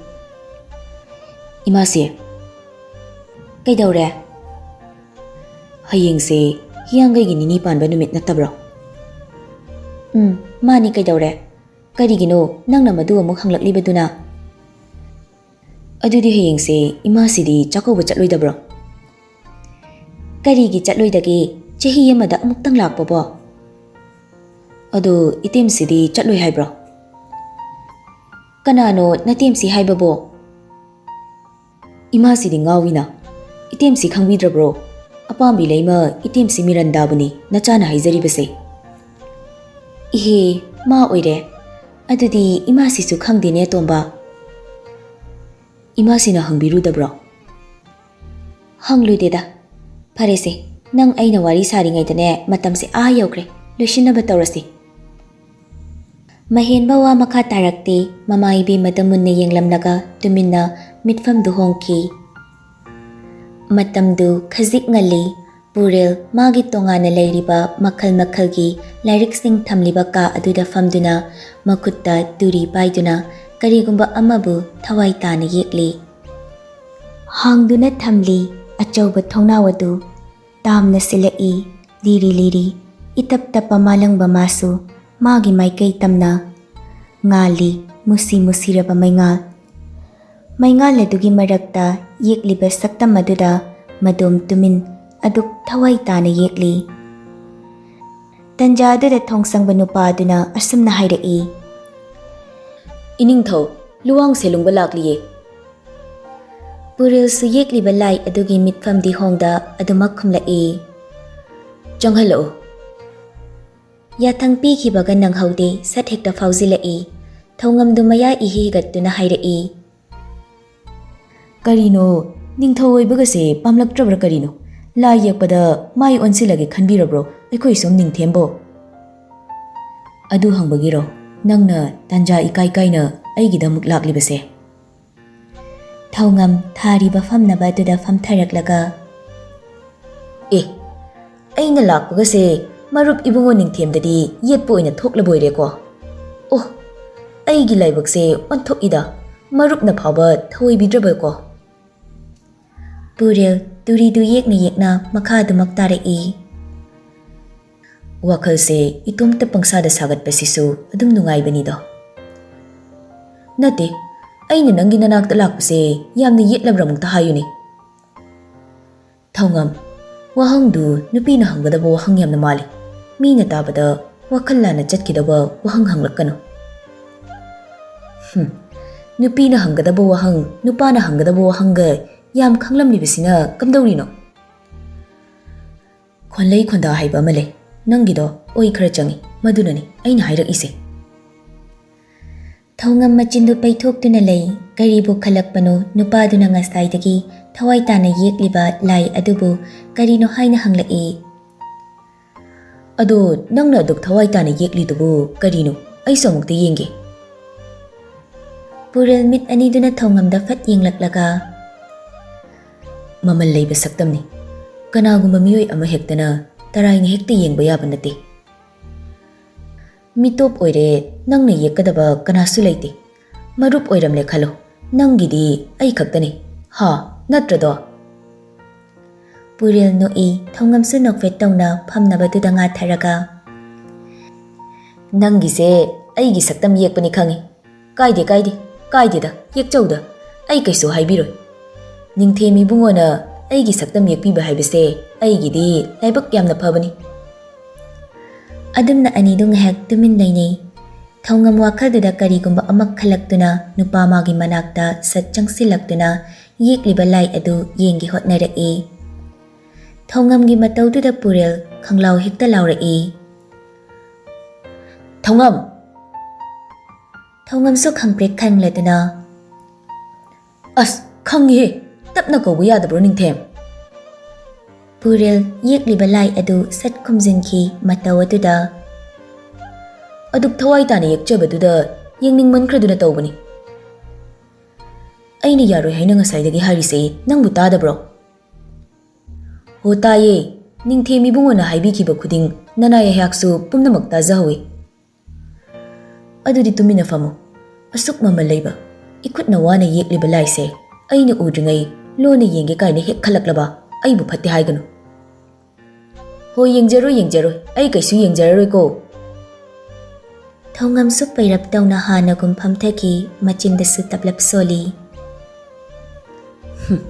"ꯏꯃꯥꯁꯤ꯫" "ꯀꯩꯗꯧꯔꯦ?" "ꯍꯌꯦꯡꯁꯦ ꯍꯤꯌꯥꯡꯒꯩꯒꯤ ꯅꯤꯅꯤ ꯄꯥꯟꯕ ꯅꯨꯃꯤꯠ ꯅꯠꯇꯕ꯭ꯔꯣ?" "ꯎꯝ, ꯃꯥꯅꯤ, ꯀꯩꯗꯧꯔꯦ? ꯀꯔꯤꯒꯤꯅꯣ ꯅꯪꯅ ꯃꯗꯨ ꯑꯃꯨꯛ ꯍꯪꯂꯛꯂꯤꯕꯗꯨꯅ?" "ꯑꯗꯨꯗꯤ ꯍꯌꯦꯡꯁꯦ ꯏꯃꯥꯁꯤꯗꯤ ꯆꯥꯛꯀꯧꯕ ꯆꯠꯂꯣꯏꯗꯕ꯭ꯔꯣ?" "ꯀꯔꯤꯒꯤ ꯆꯠꯂꯣꯏꯗꯒꯦ? ꯆꯍꯤ ꯑꯃꯗ ꯑꯃꯨꯛꯇꯪ ꯂꯥꯛꯄꯕꯣ?" "ꯑꯗꯣ ꯏꯇꯦꯝꯁꯤꯗꯤ ꯆꯠꯂꯣꯏ ꯍꯥꯏꯕ꯭ꯔꯣ?" "ꯀꯅꯥꯅꯣ ꯅꯇꯦꯝꯁꯤ ꯍꯥꯏꯕꯕꯣ?" "ꯏꯃꯥꯁꯤꯗꯤ ꯉꯥꯎꯏꯅ꯫ ꯏꯇꯦꯝꯁꯤ ꯈꯪꯕꯤꯗ꯭ꯔꯕ꯭ꯔꯣ? ꯑꯄꯥꯝꯕꯤ ꯂꯩꯃ ꯏꯇꯦꯝꯁꯤ ꯃꯤꯔꯟꯗꯥꯕꯨꯅꯤ ꯅꯆꯥꯅ ꯍꯥꯏꯖꯔꯤꯕꯁꯦ꯫" "ꯏꯍꯦ, ꯃꯥ ꯑꯣꯏꯔꯦ꯫ ꯑꯗꯨꯗꯤ ꯏꯃꯥꯁꯤꯁꯨ ꯈꯪꯗꯦꯅꯦ, ꯑꯇꯣꯝꯕ꯫" "ꯏꯃꯥꯁꯤꯅ ꯍꯪꯕꯤꯔꯨꯗꯕ꯭ꯔꯣ?" "ꯍꯪꯂꯨꯗꯦꯗ꯫ ꯐꯔꯦꯁꯦ, ꯅꯪ ꯑꯩꯅ ꯋꯥꯔꯤ ꯁꯥꯔꯤꯉꯩꯗꯅꯦ ꯃꯇꯝꯁꯦ ꯑꯥ ꯌꯧꯈ꯭ꯔꯦ꯫ ꯂꯣꯏꯁꯤꯟꯅꯕ ꯇꯧꯔꯁꯤ꯫" ꯃꯍꯦꯟꯕ ꯋꯥ ꯃꯈꯥ ꯇꯥꯔꯛꯇꯦ꯫ ꯃꯃꯥ ꯏꯕꯦꯝꯃꯗ ꯃꯨꯟꯅ ꯌꯦꯡꯂꯝꯂꯒ ꯇꯨꯃꯤꯟꯅ ꯃꯤꯠꯐꯝꯗꯨ ꯍꯣꯡꯈꯤ꯫ ꯃꯇꯝꯗꯨ ꯈꯖꯤꯛ ꯉꯜꯂꯤ꯫ ꯄꯨꯔꯦꯜ ꯃꯥꯒꯤ ꯇꯣꯉꯥꯟꯅ ꯂꯩꯔꯤꯕ ꯃꯈꯜ ꯃꯈꯜꯒꯤ ꯂꯥꯏꯔꯤꯛꯁꯤꯡ ꯊꯝꯂꯤꯕ ꯀꯥ ꯑꯗꯨꯗ ꯐꯝꯗꯨꯅ ꯃꯈꯨꯠꯇ ꯇꯨꯔꯤ ꯄꯥꯏꯗꯨꯅ ꯀꯔꯤꯒꯨꯝꯕ ꯑꯃꯕꯨ ꯊꯋꯥꯏ ꯇꯥꯅ ꯌꯦꯛꯂꯤ꯫ ꯍꯥꯡꯗꯨꯅ ꯊꯝꯂꯤ꯫ ꯑꯆꯧꯕ ꯊꯣꯡꯅꯥꯎ ꯑꯗꯨ ꯇꯥꯝꯅ ꯁꯤꯜꯂꯛꯏ꯫ ꯂꯤꯔꯤ ꯂꯤꯔꯤ, ꯏꯇꯞ ꯇꯞꯄ ꯃꯥꯂꯪꯕ ꯃꯥꯁꯨ ꯃꯥꯒꯤ ꯃꯥꯏꯀꯩ ꯇꯝꯅ ꯉꯥꯜꯂꯤ꯫ ꯃꯨꯁꯤ ꯃꯨꯁꯤꯔꯕ ꯃꯩꯉꯥꯜ꯫ ꯃꯩꯉꯥꯜ ꯑꯗꯨꯒꯤ ꯃꯔꯛꯇ ꯌꯦꯛꯂꯤꯕ ꯁꯛꯇꯝ ꯑꯗꯨꯗ ꯃꯗꯣꯝ ꯇꯨꯃꯤꯟ ꯑꯗꯨꯛ ꯊꯋꯥꯏ ꯇꯥꯅ ꯌꯦꯛꯂꯤ꯫ ꯇꯟꯖꯥ ꯑꯗꯨꯗ ꯊꯣꯡꯁꯪꯕ ꯅꯨꯄꯥ ꯑꯗꯨꯅ ꯑꯁꯨꯝꯅ ꯍꯥꯏꯔꯛꯏ, "ꯏꯅꯤꯡꯊꯧ, ꯂꯨꯋꯥꯡ ꯁꯦꯂꯨꯡꯕ ꯂꯥꯛꯂꯤꯌꯦ꯫" ꯄꯨꯔꯦꯜꯁꯨ ꯌꯦꯛꯂꯤꯕ ꯂꯥꯏ ꯑꯗꯨꯒꯤ ꯃꯤꯠꯐꯝꯗꯤ ꯍꯣꯡꯗ ꯑꯗꯨꯃꯛ ꯈꯨꯝꯂꯛꯏ, "ꯆꯪꯍꯜꯂꯛꯎ꯫" ꯌꯥꯊꯪ ꯄꯤꯈꯤꯕꯒ ꯅꯪꯍꯧꯗꯦ, ꯁꯠ ꯍꯦꯛꯇ ꯐꯥꯎꯖꯤꯜꯂꯛꯏ꯫ ꯊꯧꯉꯝꯗꯨ ꯃꯌꯥ ꯏꯍꯦ ꯍꯤꯒꯠꯇꯨꯅ ꯍꯥꯏꯔꯛꯏ, "ꯀꯔꯤꯅꯣ, ꯅꯤꯡꯊꯧ ꯑꯣꯏꯕꯒꯁꯦ ꯄꯥꯝꯂꯛꯇ꯭ꯔꯕ꯭ꯔꯥ ꯀꯔꯤꯅꯣ? ꯂꯥꯏ ꯌꯦꯛꯄꯗ ꯃꯥꯏ ꯑꯣꯟꯁꯤꯜꯂꯒꯦ ꯈꯟꯕꯤꯔꯕ꯭ꯔꯣ ꯑꯩꯈꯣꯏ ꯁꯣꯝ ꯅꯤꯡꯊꯦꯝꯕꯣ?" "ꯑꯗꯨ ꯍꯪꯕꯒꯤꯔꯣ ꯅꯪꯅ ꯇꯥꯟꯖꯥ ꯏꯀꯥꯏ ꯀꯥꯏꯅ ꯑꯩꯒꯤꯗꯃꯛ ꯂꯥꯛꯂꯤꯕꯁꯦ?" ꯊꯧꯉꯝ ꯊꯥꯔꯤꯕ ꯐꯝꯅꯕ ꯑꯗꯨꯗ ꯐꯝꯊꯔꯛꯂꯒ, "ꯑꯦ, ꯑꯩꯅ ꯂꯥꯛꯄꯒꯁꯦ ꯃꯔꯨꯞ ꯏꯕꯨꯡꯉꯣ ꯅꯤꯡꯊꯦꯝꯗꯗꯤ ꯌꯦꯠꯄ ꯑꯣꯏꯅ ꯊꯣꯛꯂꯕꯣꯏꯔꯦꯀꯣ? ꯑꯣ, ꯑꯩꯒꯤ ꯂꯥꯏꯕꯛꯁꯦ ꯑꯣꯟꯊꯣꯛꯏꯗ, ꯃꯔꯨꯞꯅ ꯐꯥꯎꯕ ꯊꯧꯑꯣꯏꯕꯤꯗ꯭ꯔꯕꯀꯣ?" ꯄꯨꯔꯦꯜ ꯇꯨꯔꯤꯗꯨ ꯌꯦꯛꯅ ꯌꯦꯛꯅ ꯃꯈꯥ ꯑꯗꯨꯃꯛ ꯇꯥꯔꯛꯏ, "ꯋꯥꯈꯜꯁꯦ ꯏꯇꯣꯝꯇ ꯄꯪꯁꯥꯗ ꯁꯥꯒꯠꯄꯁꯤꯁꯨ ꯑꯗꯨꯝ ꯅꯨꯡꯉꯥꯏꯕꯅꯤꯗꯣ꯫ ꯅꯠꯇꯦ, ꯑꯩꯅ ꯅꯪꯒꯤ ꯅꯅꯥꯛꯇ ꯂꯥꯛꯄꯁꯦ ꯌꯥꯝꯅ ꯌꯦꯠꯂꯕ꯭ꯔꯥ ꯑꯃꯨꯛꯇ ꯍꯥꯏꯌꯨꯅꯦ꯫" "ꯊꯧꯉꯝ, ꯋꯥꯍꯪꯗꯨ ꯅꯨꯄꯤꯅ ꯍꯪꯒꯗꯕ ꯋꯥꯍꯪ ꯌꯥꯝꯅ ꯃꯥꯜꯂꯤ꯫ ꯃꯤꯅ ꯇꯥꯕꯗ ꯋꯥꯈꯜ ꯂꯥꯟꯅ ꯆꯠꯈꯤꯗꯕ ꯋꯥꯍꯪ ꯍꯪꯂꯛꯀꯅꯨ꯫" "ꯍꯨꯝ, ꯅꯨꯄꯤꯅ ꯍꯪꯒꯗꯕ ꯋꯥꯍꯪ ꯅꯨꯄꯥꯅ ꯍꯪꯒꯗꯕ ꯋꯥꯍꯪꯒ ꯌꯥꯝ ꯈꯪꯂꯝꯂꯤꯕꯁꯤꯅ ꯀꯝꯗꯧꯔꯤꯅꯣ?" "ꯈꯣꯟꯂꯩ ꯈꯣꯟꯗꯥ ꯍꯥꯏꯕ ꯑꯃ ꯂꯩ꯫ ꯅꯪꯒꯤꯗꯣ ꯑꯣꯏ ꯈꯔ ꯆꯪꯏ꯫ ꯃꯗꯨꯅꯅꯤ ꯑꯩꯅ ꯍꯥꯏꯔꯛꯏꯁꯦ꯫" ꯊꯧꯉꯝ ꯃꯆꯤꯟꯗꯨ ꯄꯩꯊꯣꯛꯇꯨꯅ ꯂꯩ꯫ ꯀꯔꯤꯕꯨ ꯈꯜꯂꯛꯄꯅꯣ, ꯅꯨꯄꯥꯗꯨꯅ ꯉꯁꯥꯏꯗꯒꯤ ꯊꯋꯥꯏ ꯇꯥꯅ ꯌꯦꯛꯂꯤꯕ ꯂꯥꯏ ꯑꯗꯨꯕꯨ ꯀꯔꯤꯅꯣ ꯍꯥꯏꯅ ꯍꯪꯂꯛꯏ꯫ "ꯑꯗꯣ ꯅꯪꯅ ꯑꯗꯨꯛ ꯊꯋꯥꯏ ꯇꯥꯅ ꯌꯦꯛꯂꯤꯗꯨꯕꯨ ꯀꯔꯤꯅꯣ? ꯑꯩꯁꯨ ꯑꯃꯨꯛꯇ ꯌꯦꯡꯒꯦ꯫" ꯄꯨꯔꯦꯜ ꯃꯤꯠ ꯑꯅꯤꯗꯨꯅ ꯊꯧꯉꯝꯗ ꯐꯠ ꯌꯦꯡꯂꯛꯂꯒ, ꯃꯃꯜ ꯂꯩꯕ ꯁꯛꯇꯝꯅꯤ꯫ ꯀꯅꯥꯒꯨꯝꯕ ꯃꯤꯑꯣꯏ ꯑꯃ ꯍꯦꯛꯇꯅ ꯇꯔꯥꯏꯅ ꯍꯦꯛꯇ ꯌꯦꯡꯕ ꯌꯥꯕ ꯅꯠꯇꯦ꯫ ꯃꯤꯇꯣꯞ ꯑꯣꯏꯔꯦ, ꯅꯪꯅ ꯌꯦꯛꯀꯗꯕ ꯀꯅꯥꯁꯨ ꯂꯩꯇꯦ꯫ ꯃꯔꯨꯞ ꯑꯣꯏꯔꯝꯂꯦ ꯈꯜꯂꯣ, ꯅꯪꯒꯤꯗꯤ ꯑꯩ ꯈꯛꯇꯅꯤ꯫ ꯍꯥ, ꯅꯠꯇ꯭ꯔꯗꯣ? ꯄꯨꯔꯦꯜ ꯅꯣꯛꯏ, ꯊꯧꯉꯝꯁꯨ ꯅꯣꯛꯐꯦꯠ ꯇꯧꯅ ꯐꯝꯅꯕꯗꯨꯗ ꯉꯥꯊꯔꯒ꯫ "ꯅꯪꯒꯤꯁꯦ ꯑꯩꯒꯤ ꯁꯛꯇꯝ ꯌꯦꯛꯄꯅꯤ ꯈꯪꯉꯤ꯫ ꯀꯥꯏꯗꯦ, ꯀꯥꯏꯗꯦ, ꯀꯥꯏꯗꯦꯗ, ꯌꯦꯛꯆꯧꯗ, ꯑꯩ ꯀꯩꯁꯨ ꯍꯥꯏꯕꯤꯔꯣꯏ꯫ ꯅꯤꯡꯊꯦꯝ ꯏꯕꯨꯡꯉꯣꯅ ꯑꯩꯒꯤ ꯁꯛꯇꯝ ꯌꯦꯛꯄꯤꯕ ꯍꯥꯏꯕꯁꯦ ꯑꯩꯒꯤꯗꯤ ꯂꯥꯏꯕꯛ ꯌꯥꯝꯅ ꯐꯕꯅꯤ꯫" ꯑꯗꯨꯝꯅ ꯑꯅꯤꯗꯨ ꯉꯥꯏꯍꯥꯛ ꯇꯨꯃꯤꯟ ꯂꯩꯅꯩ꯫ ꯊꯧꯉꯝ ꯋꯥꯈꯜꯗꯨꯗ ꯀꯔꯤꯒꯨꯝꯕ ꯑꯃ ꯈꯜꯂꯛꯇꯨꯅ ꯅꯨꯄꯥ ꯃꯥꯒꯤ ꯃꯅꯥꯛꯇ ꯁꯠ ꯆꯪꯁꯤꯜꯂꯛꯇꯨꯅ ꯌꯦꯛꯂꯤꯕ ꯂꯥꯏ ꯑꯗꯨ ꯌꯦꯡꯒꯦ ꯍꯣꯠꯅꯔꯛꯏ꯫ ꯊꯧꯉꯝꯒꯤ ꯃꯇꯧꯗꯨꯗ ꯄꯨꯔꯦꯜ ꯈꯪꯂꯥꯎ ꯍꯦꯛꯇ ꯂꯥꯎꯔꯛꯏ꯫ "ꯊꯧꯉꯝ!" ꯊꯧꯉꯝꯁꯨ ꯈꯪꯄ꯭ꯔꯦꯛ ꯈꯪꯂꯗꯨꯅ, "ꯑꯁ, ꯈꯪꯉꯤꯍꯦ! ꯇꯞꯅ ꯀꯧꯕ ꯌꯥꯗꯕ꯭ꯔꯣ, ꯅꯤꯡꯊꯦꯝ?" ꯄꯨꯔꯦꯜ ꯌꯦꯛꯂꯤꯕ ꯂꯥꯏ ꯑꯗꯨ ꯁꯠ ꯈꯨꯝꯖꯤꯟꯈꯤ ꯃꯇꯧ ꯑꯗꯨꯗ꯫ "ꯑꯗꯨꯛ ꯊꯋꯥꯏ ꯇꯥꯅ ꯌꯦꯛꯆꯕꯗꯨꯗ ꯌꯦꯡꯅꯤꯡꯃꯟꯈ꯭ꯔꯗꯨꯅ ꯇꯧꯕꯅꯤ꯫" "ꯑꯩꯅ ꯌꯥꯔꯣꯏ ꯍꯥꯏꯅ ꯉꯁꯥꯏꯗꯒꯤ ꯍꯥꯏꯔꯤꯁꯦ ꯅꯪꯕꯨ ꯇꯥꯗꯕ꯭ꯔꯣ?" "ꯍꯣ, ꯇꯥꯏꯌꯦ꯫ ꯅꯤꯡꯊꯦꯝ ꯏꯕꯨꯡꯉꯣꯅ ꯍꯥꯏꯕꯤꯈꯤꯕ ꯈꯨꯗꯤꯡ ꯅꯅꯥꯏ ꯑꯩꯍꯥꯛꯁꯨ ꯄꯨꯝꯅꯃꯛ ꯇꯥꯖꯍꯧꯏ꯫" "ꯑꯗꯨꯗꯤ ꯇꯨꯃꯤꯟꯅ ꯐꯝꯃꯨ꯫ ꯑꯁꯨꯛ ꯃꯃꯜ ꯂꯩꯕ, ꯏꯈꯨꯠꯅ ꯋꯥꯅ ꯌꯦꯛꯂꯤꯕ ꯂꯥꯏꯁꯦ ꯑꯩꯅ ꯎꯗ꯭ꯔꯤꯉꯩ ꯂꯣꯟꯅ ꯌꯦꯡꯒꯦ ꯀꯥꯏꯅ ꯍꯦꯛ ꯈꯜꯂꯛꯂꯕ ꯑꯩꯕꯨ ꯐꯠꯇꯦ ꯍꯥꯏꯒꯅꯨ꯫" "ꯍꯣꯏ, ꯌꯦꯡꯖꯔꯣꯏ, ꯌꯦꯡꯖꯔꯣꯏ꯫ ꯑꯩ ꯀꯩꯁꯨ ꯌꯦꯡꯖꯔꯔꯣꯏꯀꯣ꯫" ꯊꯧꯉꯝꯁꯨ ꯄꯩꯔꯞ ꯇꯧꯅ ꯍꯥꯟꯅꯒꯨꯝ ꯐꯝꯊꯈꯤ, ꯃꯆꯤꯟꯗꯁꯨ ꯇꯞꯂꯞ ꯁꯣꯜꯂꯤ꯫ "ꯍꯨꯝ,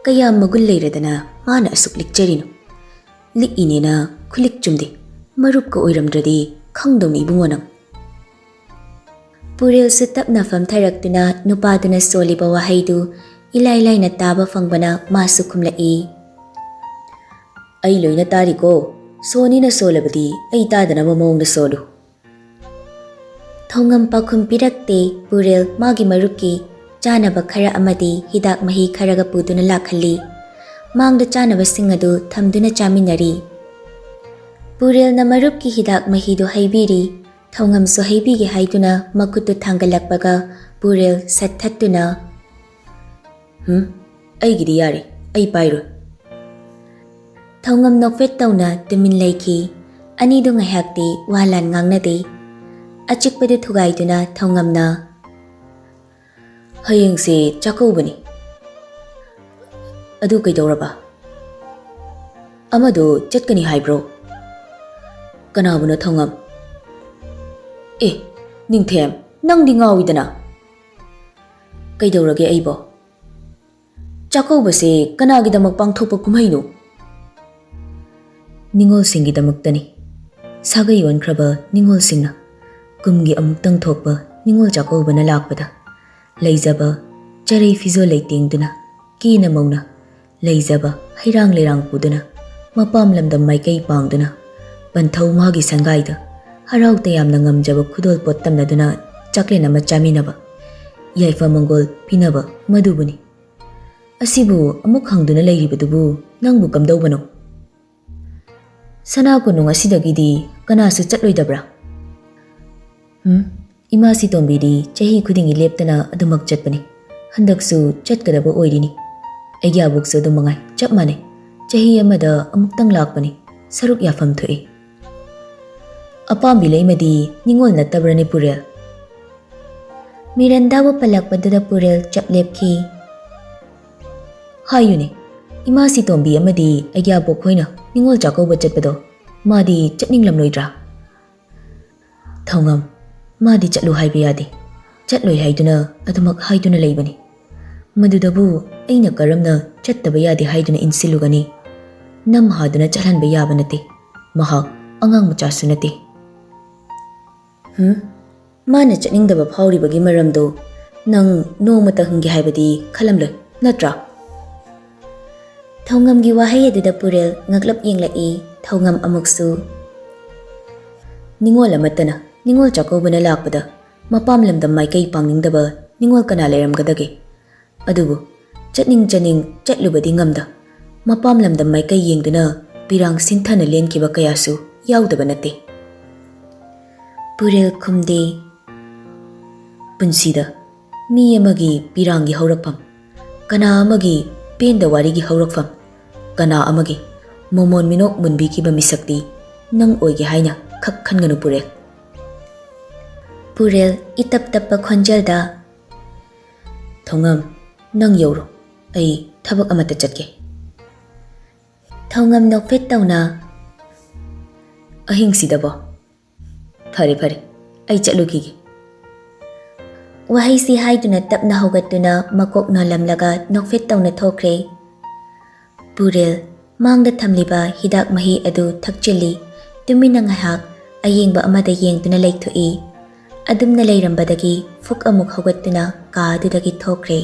ꯀꯌꯥꯝ ꯃꯒꯨꯟ ꯂꯩꯔꯗꯅ ꯃꯥꯅ ꯑꯁꯨꯛ ꯂꯤꯛꯆꯔꯤꯅꯣ? ꯂꯤꯛꯏꯅꯦꯅ ꯈꯨꯂꯤꯛ ꯆꯨꯝꯗꯦ, ꯃꯔꯨꯞꯀ ꯑꯣꯏꯔꯝꯗ꯭ꯔꯗꯤ ꯈꯪꯗꯧꯅꯤ ꯏꯕꯨꯡꯉꯣ ꯅꯪ꯫" ꯄꯨꯔꯦꯜꯁꯨ ꯇꯞꯅ ꯐꯝꯊꯔꯛꯇꯨꯅ ꯅꯨꯄꯥꯗꯨꯅ ꯁꯣꯜꯂꯤꯕ ꯋꯥꯍꯩꯗꯨ ꯏꯂꯥꯏ ꯂꯥꯏꯅ ꯇꯥꯕ ꯐꯪꯕꯅ ꯃꯥꯁꯨ ꯈꯨꯝꯂꯛꯏ꯫ "ꯑꯩ ꯂꯣꯏꯅ ꯇꯥꯔꯤꯀꯣ꯫ ꯁꯣꯅꯤꯅ ꯁꯣꯜꯂꯕꯗꯤ ꯑꯩ ꯇꯥꯗꯅꯕ ꯃꯑꯣꯡꯗ ꯁꯣꯜꯂꯨ꯫" ꯊꯧꯉꯝ ꯄꯥꯎꯈꯨꯝ ꯄꯤꯔꯛꯇꯦ꯫ ꯄꯨꯔꯦꯜ ꯃꯥꯒꯤ ꯃꯔꯨꯞꯀꯤ ꯆꯥꯅꯕ ꯈꯔ ꯑꯃꯗꯤ ꯍꯤꯗꯥꯛ ꯃꯍꯤ ꯈꯔꯒ ꯄꯨꯗꯨꯅ ꯂꯥꯛꯍꯜꯂꯤ꯫ ꯃꯥꯡꯗ ꯆꯥꯅꯕꯁꯤꯡ ꯑꯗꯨ ꯊꯝꯗꯨꯅ ꯆꯥꯃꯤꯟꯅꯔꯤ꯫ ꯄꯨꯔꯦꯜꯅ ꯃꯔꯨꯞꯀꯤ ꯍꯤꯗꯥꯛ ꯃꯍꯤꯗꯨ ꯍꯩꯕꯤꯔꯤ꯫ ꯊꯧꯉꯝꯁꯨ ꯍꯩꯕꯤꯒꯦ ꯍꯥꯏꯗꯨꯅ ꯃꯈꯨꯠꯇꯨ ꯊꯥꯡꯒꯠꯂꯛꯄꯒ ꯄꯨꯔꯦꯜ ꯁꯠ ꯊꯠꯇꯨꯅ, "ꯍꯨꯝ, ꯑꯩꯒꯤꯗꯤ ꯌꯥꯔꯦ꯫ ꯑꯩ ꯄꯥꯏꯔꯣꯏ꯫ ꯊꯧꯉꯝ ꯅꯣꯛꯐꯦꯠ ꯇꯧꯅ ꯇꯨꯃꯤꯟ ꯂꯩꯈꯤ꯫ ꯑꯅꯤꯗꯨ ꯉꯥꯏꯍꯥꯛꯇꯤ ꯋꯥ ꯂꯥꯟ ꯉꯥꯡꯅꯗꯦ꯫ ꯑꯆꯤꯛꯄꯗꯨ ꯊꯨꯒꯥꯏꯗꯨꯅ ꯊꯧꯉꯝꯅ, "ꯍꯌꯦꯡꯁꯦ ꯆꯥꯛꯀꯧꯕꯅꯤ꯫ ꯑꯗꯨ ꯀꯩꯗꯧꯔꯕ? ꯑꯃꯗꯣ ꯆꯠꯀꯅꯤ ꯍꯥꯏꯕ꯭ꯔꯣ?" "ꯀꯅꯥꯕꯨꯅꯣ ꯊꯧꯉꯝ?" "ꯑꯦ, ꯅꯤꯡꯊꯦꯝ, ꯅꯪꯗꯤ ꯉꯥꯎꯏꯗꯅ꯫ ꯀꯩꯗꯧꯔꯒꯦ ꯑꯩꯕꯣ? ꯆꯥꯛꯀꯧꯕꯁꯦ ꯀꯅꯥꯒꯤꯗꯃꯛ ꯄꯥꯡꯊꯣꯛꯄ ꯀꯨꯝꯍꯩꯅꯣ?" "ꯅꯤꯉꯣꯜꯁꯤꯡꯒꯤꯗꯃꯛꯇꯅꯤ꯫ ꯁꯥꯒꯩ ꯑꯣꯟꯈ꯭ꯔꯕ ꯅꯤꯉꯣꯜꯁꯤꯡꯅ ꯀꯨꯝꯒꯤ ꯑꯃꯨꯛꯇꯪ ꯊꯣꯛꯄ ꯅꯤꯉꯣꯜ ꯆꯥꯛꯀꯧꯕꯅ ꯂꯥꯛꯄꯗ ꯂꯩꯖꯕ ꯆꯔꯩ ꯐꯤꯖꯣꯜ ꯂꯩꯇꯦꯡꯗꯨꯅ, ꯀꯦꯅ ꯃꯧꯅ ꯂꯩꯖꯕ ꯍꯩꯔꯥꯡ ꯂꯩꯔꯥꯡ ꯄꯨꯗꯨꯅ, ꯃꯄꯥꯝ ꯂꯝꯗꯝ ꯃꯥꯏꯀꯩ ꯄꯥꯡꯗꯨꯅ, ꯄꯟꯊꯧ ꯃꯥꯒꯤ ꯁꯪꯒꯥꯏꯗ ꯍꯔꯥꯎ ꯇꯌꯥꯝꯅ ꯉꯝꯖꯕ ꯈꯨꯗꯣꯜ ꯄꯣꯠ ꯇꯝꯅꯗꯨꯅ ꯆꯥꯛꯂꯦꯟ ꯑꯃ ꯆꯥꯃꯤꯟꯅꯕ, ꯌꯥꯏꯐ ꯃꯪꯒꯣꯜ ꯄꯤꯅꯕ ꯃꯗꯨꯕꯨꯅꯤ꯫ ꯑꯁꯤꯕꯨ ꯑꯃꯨꯛ ꯍꯪꯗꯨꯅ ꯂꯩꯔꯤꯕꯗꯨꯕꯨ ꯅꯪꯕꯨ ꯀꯝꯗꯧꯕꯅꯣ?" "ꯁꯅꯥ ꯀꯣꯅꯨꯡ ꯑꯁꯤꯗꯒꯤꯗꯤ ꯀꯅꯥꯁꯨ ꯆꯠꯂꯣꯏꯗꯕ꯭ꯔꯥ?" "ꯎꯝ, ꯏꯃꯥ ꯁꯤꯇꯣꯝꯕꯤꯗꯤ ꯆꯍꯤ ꯈꯨꯗꯤꯡꯒꯤ ꯂꯦꯞꯇꯅ ꯑꯗꯨꯃꯛ ꯆꯠꯄꯅꯤ꯫ ꯍꯟꯗꯛꯁꯨ ꯆꯠꯀꯗꯕ ꯑꯣꯏꯔꯤꯅꯤ꯫ ꯑꯩꯒꯤ ꯑꯕꯣꯛꯁꯨ ꯑꯗꯨ ꯃꯉꯥꯏ, ꯆꯞ ꯃꯥꯟꯅꯩ꯫ ꯆꯍꯤ ꯑꯃꯗ ꯑꯃꯨꯛꯇꯪ ꯂꯥꯛꯄꯅꯤ, ꯁꯔꯨꯛ ꯌꯥꯐꯝ ꯊꯣꯛꯏ꯫ ꯑꯄꯥꯝꯕꯤ ꯂꯩꯃꯗꯤ ꯅꯤꯉꯣꯜ ꯅꯠꯇꯕ꯭ꯔꯅꯦ ꯄꯨꯔꯦꯜ?" ꯃꯤꯔꯟꯗꯥꯕꯨ ꯄꯜꯂꯛꯄꯗꯨꯗ ꯄꯨꯔꯦꯜ ꯆꯞ ꯂꯦꯞꯈꯤ꯫ "ꯍꯥꯏꯌꯨꯅꯦ, ꯏꯃꯥ ꯁꯤꯇꯣꯝꯕꯤ ꯑꯃꯗꯤ ꯑꯩꯒꯤ ꯑꯕꯣꯛ ꯍꯣꯏꯅ ꯅꯤꯉꯣꯜ ꯆꯥꯛꯀꯧꯕ ꯆꯠꯄꯗꯣ ꯃꯥꯗꯤ ꯆꯠꯅꯤꯡꯂꯝꯂꯣꯏꯗ꯭ꯔꯥ?" "ꯊꯧꯉꯝ, ꯃꯥꯗꯤ ꯆꯠꯂꯨ ꯍꯥꯏꯕ ꯌꯥꯗꯦ꯫ ꯆꯠꯂꯣꯏ ꯍꯥꯏꯗꯨꯅ ꯑꯗꯨꯃꯛ ꯍꯥꯏꯗꯨꯅ ꯂꯩꯕꯅꯤ꯫ ꯃꯗꯨꯗꯕꯨ ꯑꯩꯅ ꯀꯔꯝꯅ ꯆꯠꯇꯕ ꯌꯥꯗꯦ ꯍꯥꯏꯗꯨꯅ ꯏꯟꯁꯤꯜꯂꯨꯒꯅꯤ? ꯅꯝ ꯍꯥꯗꯨꯅ ꯆꯠꯍꯟꯕ ꯌꯥꯕ ꯅꯠꯇꯦ꯫ ꯃꯍꯥꯛ ꯑꯉꯥꯡ ꯃꯆꯥꯁꯨ ꯅꯠꯇꯦ꯫" "ꯍꯨꯝ? ꯃꯥꯅ ꯆꯠꯅꯤꯡꯗꯕ ꯐꯥꯎꯔꯤꯕꯒꯤ ꯃꯔꯝꯗꯨ ꯅꯪ ꯅꯣꯡꯃꯇ ꯍꯪꯒꯦ ꯍꯥꯏꯕꯗꯤ ꯈꯜꯂꯝꯂꯣꯏ, ꯅꯠꯇ꯭ꯔꯥ?" ꯊꯧꯉꯝꯒꯤ ꯋꯥꯍꯩ ꯑꯗꯨꯗ ꯄꯨꯔꯦꯜ ꯉꯛꯂꯞ ꯌꯦꯡꯂꯛꯏ꯫ ꯊꯧꯉꯝ ꯑꯃꯨꯛꯁꯨ, "ꯅꯤꯉꯣꯜ ꯑꯃꯠꯇꯅ ꯅꯤꯉꯣꯜ ꯆꯥꯛꯀꯧꯕꯅ ꯂꯥꯛꯄꯗ ꯃꯄꯥꯝ ꯂꯝꯗꯝ ꯃꯥꯏꯀꯩ ꯄꯥꯡꯅꯤꯡꯗꯕ ꯅꯤꯉꯣꯜ ꯀꯅꯥ ꯂꯩꯔꯝꯒꯗꯒꯦ? ꯑꯗꯨꯕꯨ ꯆꯠꯅꯤꯡ ꯆꯠꯅꯤꯡ ꯆꯠꯂꯨꯕꯗꯤ ꯉꯝꯗ, ꯃꯄꯥꯝ ꯂꯝꯗꯝ ꯃꯥꯏꯀꯩ ꯌꯦꯡꯗꯨꯅ ꯄꯤꯔꯥꯡ ꯁꯤꯟꯊꯅ ꯂꯦꯟꯈꯤꯕ ꯀꯌꯥꯁꯨ ꯌꯥꯎꯗꯕ ꯅꯠꯇꯦ꯫" ꯄꯨꯔꯦꯜ ꯈꯨꯝꯗꯦ꯫ ꯄꯨꯟꯁꯤꯗ ꯃꯤ ꯑꯃꯒꯤ ꯄꯤꯔꯥꯡꯒꯤ ꯍꯧꯔꯛꯐꯝ, ꯀꯅꯥ ꯑꯃꯒꯤ ꯄꯦꯟꯗ ꯋꯥꯔꯤꯒꯤ ꯍꯧꯔꯛꯐꯝ꯫ ꯀꯅꯥ ꯑꯃꯒꯤ ꯃꯣꯃꯣꯟ ꯃꯤꯅꯣꯛ ꯃꯨꯟꯕꯤꯈꯤꯕ ꯃꯤꯁꯛꯇꯤ ꯅꯪ ꯑꯣꯏꯒꯦ ꯍꯥꯏꯅ ꯈꯛ ꯈꯟꯒꯅꯨ ꯄꯨꯔꯦꯜ꯫ ꯄꯨꯔꯦꯜ ꯏꯇꯞ ꯇꯞꯄ ꯈꯣꯟꯖꯦꯜꯗ, "ꯊꯧꯉꯝ, ꯅꯪ ꯌꯧꯔꯣ, ꯑꯩ ꯊꯕꯛ ꯑꯃꯠꯇ ꯆꯠꯀꯦ꯫" ꯊꯧꯉꯝ ꯅꯣꯛꯐꯦꯠ ꯇꯧꯅ, "ꯑꯍꯤꯡꯁꯤꯗꯕꯣ? ꯐꯔꯦ ꯐꯔꯦ, ꯑꯩ ꯆꯠꯂꯨꯈꯤꯒꯦ꯫" ꯋꯥꯍꯩꯁꯤ ꯍꯥꯏꯗꯨꯅ ꯇꯞꯅ ꯍꯧꯒꯠꯇꯨꯅ ꯃꯀꯣꯛ ꯅꯣꯜꯂꯝꯂꯒ ꯅꯣꯛꯐꯦꯠ ꯇꯧꯅ ꯊꯣꯛꯈ꯭ꯔꯦ꯫ ꯄꯨꯔꯦꯜ ꯃꯥꯡꯗ ꯊꯝꯂꯤꯕ ꯍꯤꯗꯥꯛ ꯃꯍꯤ ꯑꯗꯨ ꯊꯛꯆꯤꯜꯂꯤ꯫ ꯇꯨꯃꯤꯟꯅ ꯉꯥꯏꯍꯥꯛ ꯑꯌꯦꯡꯕ ꯑꯃꯗ ꯌꯦꯡꯗꯨꯅ ꯂꯩꯊꯣꯛꯏ꯫ ꯑꯗꯨꯝꯅ ꯂꯩꯔꯝꯕꯗꯒꯤ ꯐꯨꯛ ꯑꯃꯨꯛ ꯍꯧꯒꯠꯇꯨꯅ ꯀꯥ ꯑꯗꯨꯗꯒꯤ ꯊꯣꯛꯈ꯭ꯔꯦ꯫